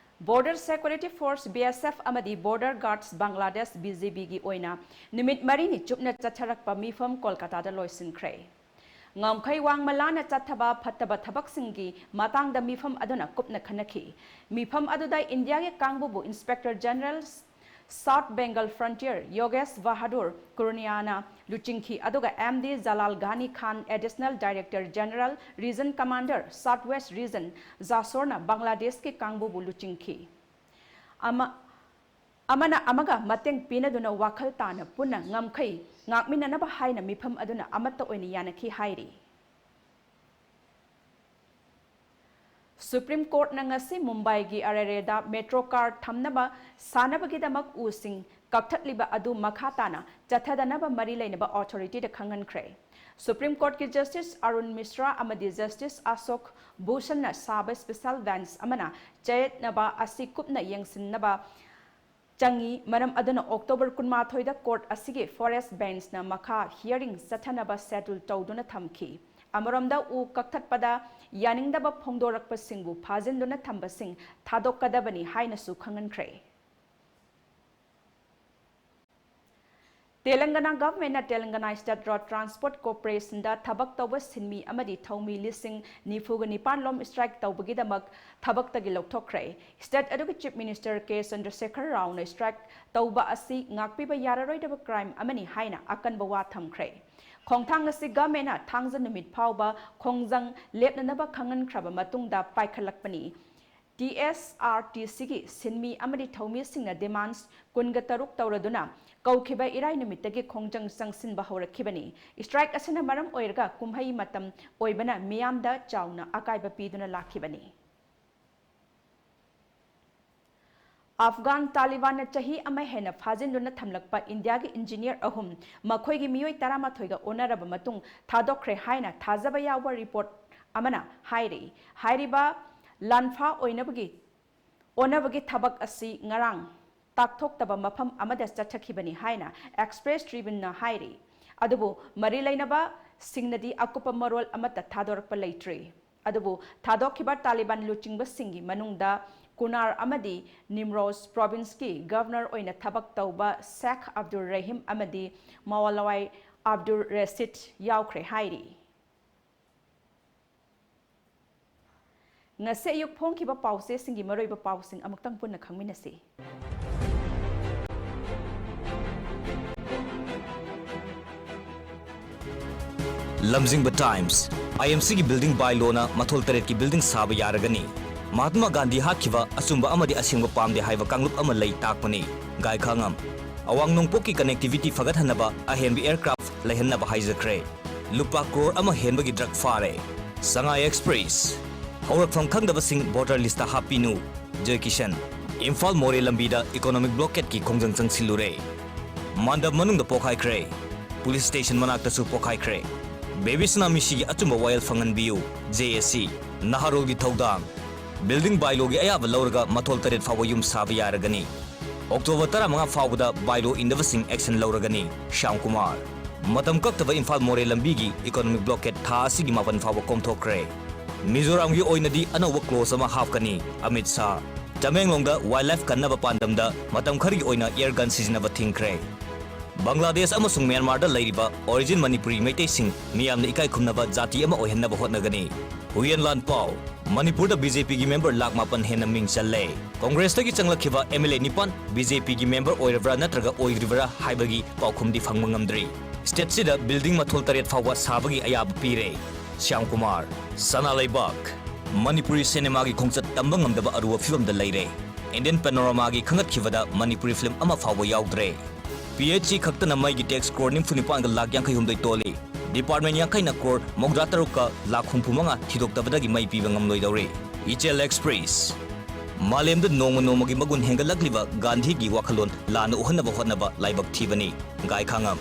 Border Security Force, B S F, ꯑꯃꯗꯤ Border Guards, Bangladesh, B G B ꯒꯤ ꯑꯣꯏꯅ ꯅꯨꯃꯤꯠ ꯃꯔꯤꯅꯤ ꯆꯨꯞꯅ ꯆꯠꯊꯔꯛꯄ ꯃꯤꯐꯝ ꯀꯣꯜꯀꯥꯇꯥꯗ ꯂꯣꯏꯁꯤꯟꯈ꯭ꯔꯦ꯫ ꯉꯝꯈꯩ ꯋꯥꯡꯃ ꯂꯥꯟꯅ ꯆꯠꯊꯕ ꯐꯠꯇꯕ ꯊꯕꯛꯁꯤꯡꯒꯤ ꯃꯇꯥꯡꯗ ꯃꯤꯐꯝ ꯑꯗꯨꯅ ꯀꯨꯞꯅ ꯈꯟꯅꯈꯤ꯫ ꯃꯤꯐꯝ ꯑꯗꯨꯗ ꯏꯟꯗꯤꯌꯥꯒꯤ ꯀꯥꯡꯕꯨꯕꯨ Inspector General South Bengal Frontier, ꯌꯣꯒꯦꯁ Bahadur ꯀꯨꯔꯅꯤꯌꯥꯅ ꯂꯨꯆꯤꯡꯈꯤ, ꯑꯗꯨꯒ M D ꯖꯂꯥꯜ ꯘꯥꯅꯤ ꯈꯥꯟ, Additional Director General, Region Commander, South West Region, ꯖꯥꯁꯣꯔꯅ ꯕꯪꯒ꯭ꯂꯥꯗꯦꯁꯀꯤ ꯀꯥꯡꯕꯨꯕꯨ ꯂꯨꯆꯤꯡꯈꯤ꯫ ꯑꯃ-, ꯑꯃꯅ ꯑꯃꯒ ꯃꯇꯦꯡ ꯄꯤꯅꯗꯨꯅ ꯋꯥꯈꯜ ꯇꯥꯅ ꯄꯨꯟꯅ ꯉꯝꯈꯩ ꯉꯥꯛꯃꯤꯟꯅꯅꯕ ꯍꯥꯏꯅ ꯃꯤꯐꯝ ꯑꯗꯨꯅ ꯑꯃꯠꯇ ꯑꯣꯏꯅ ꯌꯥꯅꯈꯤ ꯍꯥꯏꯔꯤ꯫ Supreme Courtꯅ ꯉꯁꯤ ꯃꯨꯝꯕꯥꯏꯒꯤ ꯑꯔꯦꯔꯦꯗ metro car ꯊꯝꯅꯕ ꯁꯥꯅꯕꯒꯤꯗꯃꯛ ꯎꯁꯤꯡ ꯀꯛꯊꯠꯂꯤꯕ ꯑꯗꯨ ꯃꯈꯥ ꯇꯥꯅ ꯆꯠꯊꯗꯅꯕ ꯃꯔꯤ ꯂꯩꯅꯕ authorityꯗ ꯈꯪꯍꯟꯈ꯭ꯔꯦ꯫ Supreme Courtꯀꯤ Justice ꯑꯔꯨꯟ ꯃꯤꯁ꯭ꯔꯥ ꯑꯃꯗꯤ Justice ꯑꯁꯣꯛ ꯚꯨꯁꯟꯅ ꯁꯥꯕ special bench ꯑꯃꯅ ꯆꯌꯦꯠꯅꯕ ꯑꯁꯤ ꯀꯨꯞꯅ ꯌꯦꯡꯁꯤꯟꯅꯕ ꯆꯪꯏ꯫ ꯃꯔꯝ ꯑꯗꯨꯅ October ꯀꯨꯟꯃꯥꯊꯣꯏꯗ court ꯑꯁꯤꯒꯤ first benchꯅ ꯃꯈꯥ hearing ꯆꯠꯊꯅꯕ schedule ꯇꯧꯗꯨꯅ ꯊꯝꯈꯤ꯫ ꯑꯃꯔꯣꯝꯗ, ꯎ ꯀꯛꯊꯠꯄꯗ ꯌꯥꯅꯤꯡꯗꯕ ꯐꯣꯡꯗꯣꯔꯛꯄꯁꯤꯡꯕꯨ ꯐꯥꯖꯤꯟꯗꯨꯅ ꯊꯝꯕꯁꯤꯡ ꯊꯥꯗꯣꯛꯀꯗꯕꯅꯤ ꯍꯥꯏꯅꯁꯨ ꯈꯪꯍꯟꯈ꯭ꯔꯦ꯫ ꯇꯦꯂꯪꯒꯅꯥ governmentꯅ ꯇꯦꯂꯪꯒꯅꯥ State Road Transport Corporationꯗ ꯊꯕꯛ ꯇꯧꯕ ꯁꯤꯟꯃꯤ ꯑꯃꯗꯤ ꯊꯧꯃꯤ ꯂꯤꯁꯤꯡ ꯅꯤꯐꯨꯒ ꯅꯤꯄꯥꯟ ꯂꯣꯝ strike ꯇꯧꯕꯒꯤꯗꯃꯛ ꯊꯕꯛꯇꯒꯤ ꯂꯧꯊꯣꯛꯈ꯭ꯔꯦ꯫ State ꯑꯗꯨꯒꯤ Chief Minister ꯀꯦ ꯆꯟꯗ꯭ꯔꯁꯦꯈꯔ ꯔꯥꯎꯅ strike ꯇꯧꯕ ꯑꯁꯤ ꯉꯥꯛꯄꯤꯕ ꯌꯥꯔꯔꯣꯏꯗꯕ crime ꯑꯃꯅꯤ ꯍꯥꯏꯅ ꯑꯀꯟꯕ ꯋꯥ ꯊꯝꯈ꯭ꯔꯦ꯫ ꯈꯣꯡꯊꯥꯡ ꯑꯁꯤ governmentꯅ ꯊꯥꯡꯖ ꯅꯨꯃꯤꯠ ꯐꯥꯎꯕ ꯈꯣꯡꯖꯪ ꯂꯦꯞꯅꯅꯕ ꯈꯪꯍꯟꯈ꯭ꯔꯕ ꯃꯇꯨꯡꯗ ꯄꯥꯏꯈꯠꯂꯛꯄꯅꯤ꯫ T S R T Cꯒꯤ ꯁꯤꯟꯃꯤ ꯑꯃꯗꯤ ꯊꯧꯃꯤꯁꯤꯡꯅ demands ꯀꯨꯟꯒ ꯇꯔꯨꯛ ꯇꯧꯔꯗꯨꯅ ꯀꯧꯈꯤꯕ ꯏꯔꯥꯏ ꯅꯨꯃꯤꯠꯇꯒꯤ ꯈꯣꯡꯖꯪ ꯆꯪꯁꯤꯟꯕ ꯍꯧꯔꯛꯈꯤꯕꯅꯤ꯫ Strike ꯑꯁꯤꯅ ꯃꯔꯝ ꯑꯣꯏꯔꯒ ꯀꯨꯝꯍꯩ ꯃꯇꯝ ꯑꯣꯏꯕꯅ ꯃꯤꯌꯥꯝꯗ ꯆꯥꯎꯅ ꯑꯀꯥꯏꯕ ꯄꯤꯗꯨꯅ ꯂꯥꯛꯈꯤꯕꯅꯤ꯫ ꯑꯐꯒꯥꯟ ꯇꯥꯂꯤꯕꯥꯟꯅ ꯆꯍꯤ ꯑꯃ ꯍꯦꯟꯅ ꯐꯥꯖꯤꯟꯗꯨꯅ ꯊꯝꯂꯛꯄ ꯏꯟꯗꯤꯌꯥꯒꯤ engineer ꯑꯍꯨꯝ, ꯃꯈꯣꯏꯒꯤ ꯃꯤꯑꯣꯏ ꯇꯔꯥꯃꯥꯊꯣꯏꯒ ꯑꯣꯟꯅꯔꯕ ꯃꯇꯨꯡ ꯊꯥꯗꯣꯛꯈ꯭ꯔꯦ ꯍꯥꯏꯅ ꯊꯥꯖꯕ ꯌꯥꯎꯕ report ꯑꯃꯅ ꯍꯥꯏꯔꯤ꯫ ꯍꯥꯏꯔꯤꯕ ꯂꯥꯟꯐꯥ ꯑꯣꯏꯅꯕꯒꯤ, ꯑꯣꯟꯅꯕꯒꯤ ꯊꯕꯛ ꯑꯁꯤ ꯉꯔꯥꯡ ꯇꯥꯛꯊꯣꯛꯇꯕ ꯃꯐꯝ ꯑꯃꯗ ꯆꯠꯊꯈꯤꯕꯅꯤ ꯍꯥꯏꯅ Express Tribuneꯅ ꯍꯥꯏꯔꯤ꯫ ꯑꯗꯨꯕꯨ ꯃꯔꯤ ꯂꯩꯅꯕꯁꯤꯡꯅꯗꯤ ꯑꯀꯨꯞꯄ ꯃꯔꯣꯜ ꯑꯃꯠꯇ ꯊꯥꯗꯣꯔꯛꯄ ꯂꯩꯇ꯭ꯔꯤ꯫ ꯑꯗꯨꯕꯨ ꯊꯥꯗꯣꯛꯈꯤꯕ ꯇꯥꯂꯤꯕꯥꯟ ꯂꯨꯆꯤꯡꯕꯁꯤꯡꯒꯤ ꯃꯅꯨꯡꯗ ꯀꯨꯅꯥꯔ ꯑꯃꯗꯤ ꯅꯤꯝꯔꯣꯖ ꯄ꯭ꯔꯣꯚꯤꯟꯁꯀꯤ ꯒꯚꯔꯅꯔ ꯑꯣꯏꯅ ꯊꯕꯛ ꯇꯧꯕ ꯁꯦꯈ ꯑꯕꯗꯨꯜ ꯔꯍꯤꯝ ꯑꯃꯗꯤ ꯃꯋꯥꯂꯋꯥꯏ ꯑꯕꯗꯨꯜ ꯔꯦꯁꯤꯗ ꯌꯥꯎꯈ꯭ꯔꯦ ꯍꯥꯏꯔꯤ꯫ ꯉꯁꯤ ꯑꯌꯨꯛ ꯐꯣꯡꯈꯤꯕ ꯄꯥꯎꯆꯦꯁꯤꯡꯒꯤ ꯃꯔꯨꯑꯣꯏꯕ ꯄꯥꯎꯁꯤꯡ ꯑꯃꯨꯛꯇꯪ ꯄꯨꯟꯅ ꯈꯪꯃꯤꯟꯅꯁꯤ꯫ ꯂꯝꯖꯤꯡꯕ ꯇꯥꯏꯝꯁ, ꯑꯥꯏ ꯑꯦꯝ ꯁꯤꯒꯤ building bylaw ꯅ ꯃꯊꯣꯜ ꯇꯔꯦꯠꯀꯤ building ꯁꯥꯕ ꯌꯥꯔꯒꯅꯤ꯫ ꯃꯍꯥꯠꯃꯥ ꯒꯥꯟꯙꯤ ꯍꯥꯠꯈꯤꯕ ꯑꯆꯨꯝꯕ ꯑꯃꯗꯤ ꯑꯁꯦꯡꯕ ꯄꯥꯝꯗꯦ ꯍꯥꯏꯕ ꯀꯥꯡꯂꯨꯞ ꯑꯃ ꯂꯩ ꯇꯥꯛꯄꯅꯤ꯫ ꯒꯥꯏꯈꯥꯉꯝ, ꯑꯋꯥꯡ ꯅꯣꯡꯄꯣꯛꯀꯤ connectivity ꯐꯒꯠꯍꯟꯅꯕ ꯑꯍꯦꯟꯕ aircraft ꯂꯩꯍꯟꯅꯕ ꯍꯥꯏꯖꯈ꯭ꯔꯦ꯫ ꯂꯨꯄꯥ ꯀ꯭ꯔꯣꯔ ꯑꯃ ꯍꯦꯟꯕꯒꯤ drug ꯐꯥꯔꯦ꯫ ꯁꯉꯥꯏ ꯑꯦꯛꯁꯄ꯭ꯔꯦꯁ, ꯍꯧꯔꯛꯐꯝ ꯈꯪꯗꯕꯁꯤꯡ voter list ꯇ ꯍꯥꯞꯄꯤꯅꯨ꯫ ꯖꯣꯏ ꯀꯤꯁꯟ, ꯏꯝꯐꯥꯜ ꯃꯣꯔꯦ ꯂꯝꯕꯤꯗ economic blockade ꯀꯤ ꯈꯣꯡꯖꯪ ꯆꯪꯁꯤꯜꯂꯨꯔꯦ꯫ ꯃꯥꯟꯗꯞ ꯃꯅꯨꯡꯗ ꯄꯣꯈꯥꯏꯈ꯭ꯔꯦ꯫ ꯄꯨꯂꯤꯁ ꯁ꯭ꯇꯦꯁꯟ ꯃꯅꯥꯛꯇꯁꯨ ꯄꯣꯈꯥꯏꯈ꯭ꯔꯦ꯫ ꯕꯦꯕꯤ ꯁꯅꯥ ꯃꯤꯁꯤꯒꯤ ꯑꯆꯨꯝꯕ ꯋꯥꯌꯦꯜ ꯐꯪꯍꯟꯕꯤꯌꯨ꯫ ꯖꯦ ꯑꯦ ꯁꯤ, ꯅꯍꯥꯔꯣꯜꯒꯤ ꯊꯧꯗꯥꯡ꯫ Building bylaw ꯒꯤ ꯑꯌꯥꯕ ꯂꯧꯔꯒ ꯃꯊꯣꯜ ꯇꯔꯦꯠ ꯐꯥꯎꯕ ꯌꯨꯝ ꯁꯥꯕ ꯌꯥꯔꯒꯅꯤ꯫ ꯑꯣꯛꯇꯣꯕꯔ ꯇꯔꯥꯃꯉꯥ ꯐꯥꯎꯕꯗ bylaw ꯏꯟꯗꯕꯁꯤꯡ action ꯂꯧꯔꯒꯅꯤ꯫ ꯁ꯭ꯌꯥꯝ ꯀꯨꯃꯥꯔ, ꯃꯇꯝ ꯀꯛꯇꯕ ꯏꯝꯐꯥꯜ ꯃꯣꯔꯦ ꯂꯝꯕꯤꯒꯤ economic blockade ꯊꯥ ꯑꯁꯤꯒꯤ ꯃꯥꯄꯟ ꯐꯥꯎꯕ ꯀꯣꯝꯊꯣꯛꯈ꯭ꯔꯦ꯫ ꯃꯤꯖꯣꯔꯥꯝꯒꯤ ꯑꯣꯏꯅꯗꯤ ꯑꯅꯧꯕ clause ꯑꯃ ꯍꯥꯞꯀꯅꯤ꯫ ꯑꯃꯤꯠ ꯁꯥꯍ, ꯇꯃꯦꯡꯂꯣꯡꯗ wildlife ꯀꯟꯅꯕ ꯄꯥꯟꯗꯝꯗ ꯃꯇꯝ ꯈꯔꯒꯤ ꯑꯣꯏꯅ air gun ꯁꯤꯖꯤꯟꯅꯕ ꯊꯤꯡꯈ꯭ꯔꯦ꯫ ꯕꯪꯒ꯭ꯂꯥꯗꯦꯁ ꯑꯃꯁꯨꯡ ꯃ꯭ꯌꯥꯟꯃꯥꯔꯗ ꯂꯩꯔꯤꯕ origin ꯃꯅꯤꯄꯨꯔꯤ ꯃꯩꯇꯩꯁꯤꯡ ꯃꯤꯌꯥꯝꯅ ꯏꯀꯥꯏ ꯈꯨꯝꯅꯕ ꯖꯥꯇꯤ ꯑꯃ ꯑꯣꯏꯍꯟꯅꯕ ꯍꯣꯠꯅꯒꯅꯤ꯫ ꯍꯨꯏꯌꯦꯟ ꯂꯥꯟꯄꯥꯎ, ꯃꯅꯤꯄꯨꯔꯗ ꯕꯤ ꯖꯦ ꯄꯤꯒꯤ member ꯂꯥꯈ ꯃꯥꯄꯟ ꯍꯦꯟꯅ ꯃꯤꯡ ꯆꯜꯂꯦ꯫ ꯀꯣꯡꯒ꯭ꯔꯦꯁꯇꯒꯤ ꯆꯪꯂꯛꯈꯤꯕ ꯑꯦꯝ ꯑꯦꯜ ꯑꯦ ꯅꯤꯄꯥꯟ ꯕꯤ ꯖꯦ ꯄꯤꯒꯤ member ꯑꯣꯏꯔꯕ꯭ꯔꯥ ꯅꯠꯇ꯭ꯔꯒ ꯑꯣꯏꯗ꯭ꯔꯤꯕ꯭ꯔꯥ ꯍꯥꯏꯕꯒꯤ ꯄꯥꯎꯈꯨꯝꯗꯤ ꯐꯪꯕ ꯉꯝꯗ꯭ꯔꯤ꯫ State ꯁꯤꯗ building ꯃꯊꯣꯜ ꯇꯔꯦꯠ ꯐꯥꯎꯕ ꯁꯥꯕꯒꯤ ꯑꯌꯥꯕ ꯄꯤꯔꯦ꯫ ꯁ꯭ꯌꯥꯝ ꯀꯨꯃꯥꯔ, ꯁꯅꯥ ꯂꯩꯕꯥꯛ, ꯃꯅꯤꯄꯨꯔꯤ ꯁꯤꯅꯦꯃꯥꯒꯤ ꯈꯣꯡꯆꯠ ꯇꯝꯕ ꯉꯝꯗꯕ ꯑꯔꯨꯕ ꯐꯤꯕꯝꯗ ꯂꯩꯔꯦ꯫ Indian Panorama ꯒꯤ ꯈꯟꯒꯠꯈꯤꯕꯗ ꯃꯅꯤꯄꯨꯔꯤ film ꯑꯃ ꯐꯥꯎꯕ ꯌꯥꯎꯗ꯭ꯔꯦ꯫ ꯄꯤ ꯑꯩꯆ ꯏ ꯈꯛꯇꯅ ꯃꯩꯒꯤ tax ꯀ꯭ꯔꯣꯔ ꯅꯤꯐꯨ ꯅꯤꯄꯥꯟꯒ ꯂꯥꯈ ꯌꯥꯡꯈꯩ ꯍꯨꯝꯗꯣꯏ ꯇꯣꯜꯂꯤ꯫ Department ꯌꯥꯡꯈꯩꯅ ꯀ꯭ꯔꯣꯔ ꯃꯧꯗ꯭ꯔꯥ ꯇꯔꯨꯛꯀ ꯂꯥꯈ ꯍꯨꯝꯐꯨ ꯃꯉꯥ ꯊꯤꯗꯣꯛꯇꯕꯗꯒꯤ ꯃꯩ ꯄꯤꯕ ꯉꯝꯂꯣꯏꯗꯧꯔꯤ꯫ ꯏꯆꯦꯜ ꯑꯦꯛꯁꯄ꯭ꯔꯦꯁ, ꯃꯥꯂꯦꯝꯗ ꯅꯣꯡꯃ ꯅꯣꯡꯃꯒꯤ ꯃꯒꯨꯟ ꯍꯦꯟꯒꯠꯂꯛꯂꯤꯕ ꯒꯥꯟꯙꯤꯒꯤ ꯋꯥꯈꯜꯂꯣꯟ ꯂꯥꯟꯅ ꯎꯍꯟꯅꯕ ꯍꯣꯠꯅꯕ ꯂꯥꯏꯕꯛ ꯊꯤꯕꯅꯤ꯫ ꯒꯥꯏꯈꯥꯉꯝ,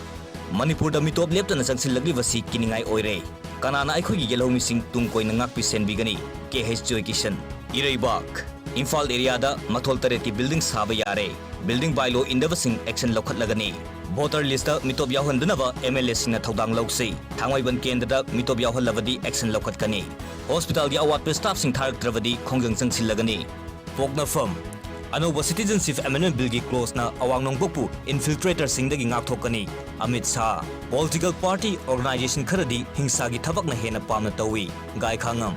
ꯃꯅꯤꯄꯨꯔꯗ ꯃꯤꯇꯣꯞ ꯂꯦꯞꯇꯅ ꯆꯪꯁꯤꯜꯂꯛꯂꯤꯕꯁꯤ ꯀꯤꯅꯤꯡꯉꯥꯏ ꯑꯣꯏꯔꯦ꯫ ꯀꯅꯥꯅ ꯑꯩꯈꯣꯏꯒꯤ ꯌꯦꯜꯍꯧꯃꯤꯁꯤꯡ ꯇꯨꯡ ꯀꯣꯏꯅ ꯉꯥꯛꯄꯤ ꯁꯦꯟꯕꯤꯒꯅꯤ? ꯀꯦ ꯑꯩꯆ ꯖꯣꯏ ꯀꯤꯁꯟ꯫ ꯏꯔꯩꯕꯥꯛ, ꯏꯝꯐꯥꯜ ꯑꯦꯔꯤꯌꯥꯗ ꯃꯊꯣꯜ ꯇꯔꯦꯠꯀꯤ ꯕꯤꯜꯗꯤꯡ ꯁꯥꯕ ꯌꯥꯔꯦ꯫ ꯕꯤꯜꯗꯤꯡ ꯕꯥꯏꯂꯣ ꯏꯟꯗꯕꯁꯤꯡ ꯑꯦꯛꯁꯟ ꯂꯧꯈꯠꯂꯒꯅꯤ꯫ ꯚꯣꯇꯔ ꯂꯤꯁꯇ ꯃꯤꯇꯣꯞ ꯌꯥꯎꯍꯟꯗꯅꯕ ꯑꯦꯝ ꯑꯦꯜ ꯑꯦꯁꯤꯡꯅ ꯊꯧꯗꯥꯡ ꯂꯧꯁꯤ꯫ ꯊꯥꯡꯃꯩꯕꯟ ꯀꯦꯟꯗ꯭ꯔꯗ ꯃꯤꯇꯣꯞ ꯌꯥꯎꯍꯜꯂꯕꯗꯤ ꯑꯦꯛꯁꯟ ꯂꯧꯈꯠꯀꯅꯤ꯫ ꯍꯣꯁꯄꯤꯇꯥꯜꯒꯤ ꯑꯋꯥꯠꯄ ꯁ꯭ꯇꯥꯐꯁꯤꯡ ꯊꯥꯔꯛꯇ꯭ꯔꯕꯗꯤ ꯈꯣꯡꯖꯪ ꯆꯪꯁꯤꯜꯂꯒꯅꯤ꯫ ꯄꯣꯛꯅꯐꯝ꯫ ꯑꯅꯧꯕ ꯁꯤꯇꯤꯖꯟꯁꯤꯞ ꯑꯦꯃꯦꯟꯗꯃꯦꯟ ꯕꯤꯜꯒꯤ ꯀ꯭ꯂꯣꯖꯅ ꯑꯋꯥꯡ ꯅꯣꯡꯄꯣꯛꯄꯨ ꯏꯟꯐꯤꯜꯇ꯭ꯔꯦꯇꯔꯁꯤꯡꯗꯒꯤ ꯉꯥꯛꯊꯣꯛꯀꯅꯤ꯫ Amit Shah. Political party organisation ꯈꯔꯗꯤ ꯍꯤꯡꯁꯥꯒꯤ ꯊꯕꯛꯅ ꯍꯦꯟꯅ ꯄꯥꯝꯅ ꯇꯧꯏ꯫ ꯒꯥꯏꯈꯥꯉꯝ꯫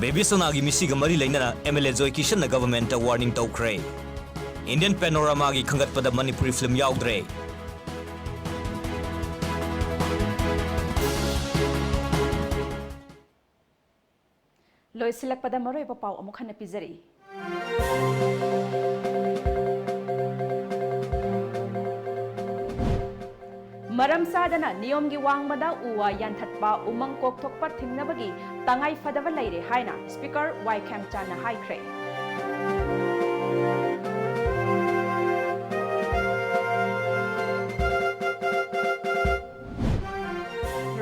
ꯕꯦꯕꯤ ꯁꯣꯅꯥꯒꯤ ꯃꯤꯁꯤꯒ ꯃꯔꯤ ꯂꯩꯅꯅ ꯑꯦꯝ ꯑꯦꯜ ꯑꯦ ꯖꯣꯏ ꯀꯤꯁꯟꯅ ꯒꯚꯔꯟꯃꯦꯟꯠꯇ ꯋꯥꯔꯅꯤꯡ ꯇꯧꯈ꯭ꯔꯦ꯫ ꯏꯟꯗꯤꯌꯟ ꯄꯦꯅꯣꯔꯥꯃꯥꯒꯤ ꯈꯟꯒꯠꯄꯗ ꯃꯅꯤꯄꯨꯔꯤ ꯐꯤꯜꯝ ꯌꯥꯎꯗ꯭ꯔꯦ꯫ ꯂꯣꯏꯁꯤꯜꯂꯛꯄꯗ ꯃꯔꯨꯑꯣꯏꯕ ꯄꯥꯎ ꯑꯃꯨꯛ ꯍꯟꯅ ꯄꯤꯖꯔꯤ꯫ ꯃꯔꯝ ꯆꯥꯗꯅ ꯅꯤꯌꯣꯝꯒꯤ ꯋꯥꯡꯃꯗ ꯎ ꯋꯥ ꯌꯥꯟꯊꯠꯄ, ꯎꯃꯪ ꯀꯣꯛꯊꯣꯛꯄ ꯊꯤꯡꯅꯕꯒꯤ ꯇꯉꯥꯏ ꯐꯗꯕ ꯂꯩꯔꯦ ꯍꯥꯏꯅ ꯁ꯭ꯄꯤꯀꯔ ꯋꯥꯏ ꯈꯦꯝꯆꯥꯟꯅ ꯍꯥꯏꯈ꯭ꯔꯦ꯫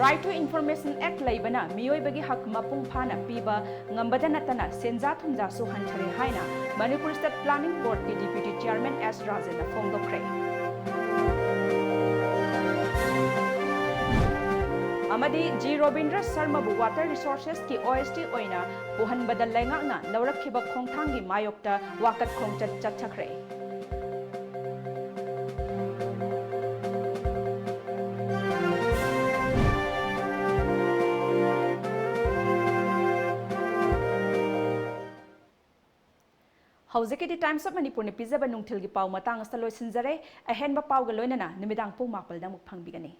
Right to Information Act ꯂꯩꯕꯅ ꯃꯤꯑꯣꯏꯕꯒꯤ ꯍꯛ ꯃꯄꯨꯡ ꯐꯥꯅ ꯄꯤꯕ ꯉꯝꯕꯗ ꯅꯠꯇꯅ ꯁꯦꯟꯖꯥ ꯊꯨꯝꯖꯥꯁꯨ ꯍꯟꯊꯔꯦ ꯍꯥꯏꯅ ꯃꯅꯤꯄꯨꯔ State Planning Board ꯀꯤ Deputy Chairman ꯑꯦꯁ ꯔꯥꯖꯟꯅ ꯐꯣꯡꯗꯣꯛꯈ꯭ꯔꯦ꯫ ꯑꯃꯗꯤ ꯖꯤ ꯔꯣꯕꯤꯟꯗ꯭ꯔ ꯁꯔꯃꯕꯨ Water Resources ꯀꯤ ꯑꯣ ꯑꯦꯁ ꯗꯤ ꯑꯣꯏꯅ ꯄꯨꯍꯟꯕꯗ ꯂꯩꯉꯥꯛꯅ ꯂꯧꯔꯛꯈꯤꯕ ꯈꯣꯡꯊꯥꯡꯒꯤ ꯃꯥꯌꯣꯛꯇ ꯋꯥꯀꯠ ꯈꯣꯡꯆꯠ ꯆꯠꯊꯈ꯭ꯔꯦ꯫ ꯍꯧꯖꯤꯛꯀꯤꯗꯤ Times of ꯃꯅꯤꯄꯨꯔꯅ ꯄꯤꯖꯕ ꯅꯨꯡꯊꯤꯜꯒꯤ ꯄꯥꯎ ꯃꯇꯥꯡ ꯑꯁꯤꯗ ꯂꯣꯏꯁꯤꯟꯖꯔꯦ꯫ ꯑꯍꯦꯟꯕ ꯄꯥꯎꯒ ꯂꯣꯏꯅꯅ ꯅꯨꯃꯤꯗꯥꯡ ꯄꯨꯡ ꯃꯥꯄꯜꯗ ꯑꯃꯨꯛ ꯐꯪꯕꯤꯒꯅꯤ꯫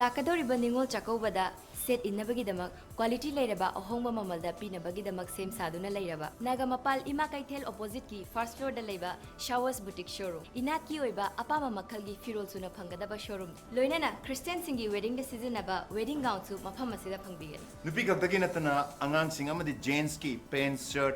ꯂꯥꯛꯀꯗꯧꯔꯤꯕ ꯅꯤꯉꯣꯜ ꯆꯥꯛꯀꯧꯕꯗ ꯁꯦꯠ ꯏꯟꯅꯕꯒꯤꯗꯃꯛ ꯀ꯭ꯋꯥꯂꯤꯇꯤ ꯂꯩꯔꯕ ꯑꯍꯣꯡꯕ ꯃꯃꯜꯗ ꯄꯤꯅꯕꯒꯤꯗꯃꯛ ꯁꯦꯝ ꯁꯥꯗꯨꯅ ꯂꯩꯔꯕ ꯅꯥꯒꯥꯃꯄꯥꯜ ꯏꯃꯥ ꯀꯩꯊꯦꯜ ꯑꯣꯄꯣꯖꯤꯠꯀꯤ ꯐꯥꯔꯁ ꯐ꯭ꯂꯣꯔꯗ ꯂꯩꯕ ꯁꯥꯋꯁ ꯕꯨꯇꯤꯛ ꯁꯣꯔꯨꯝ꯫ ꯏꯅꯥꯠꯀꯤ ꯑꯣꯏꯕ ꯑꯄꯥꯝꯕ ꯃꯈꯜꯒꯤ ꯐꯤꯔꯣꯜ ꯁꯨꯅ ꯐꯪꯒꯗꯕ ꯁꯣꯔꯨꯝ, ꯂꯣꯏꯅꯅ ꯈ꯭ꯔꯤꯁꯇꯤꯌꯥꯟꯁꯤꯡꯒꯤ ꯋꯦꯗꯤꯡꯗ ꯁꯤꯖꯤꯟꯅꯕ ꯋꯦꯗꯤꯡ ꯒꯥꯎꯟꯁꯨ ꯃꯐꯝ ꯑꯁꯤꯗ ꯐꯪꯕꯤꯒꯅꯤ꯫ ꯅꯨꯄꯤ ꯈꯛꯇꯒꯤ ꯅꯠꯇꯅ ꯑꯉꯥꯡꯁꯤꯡ ꯑꯃꯗꯤ ꯖꯦꯟꯁꯀꯤ ꯄꯦꯟ, ꯁꯔꯠ,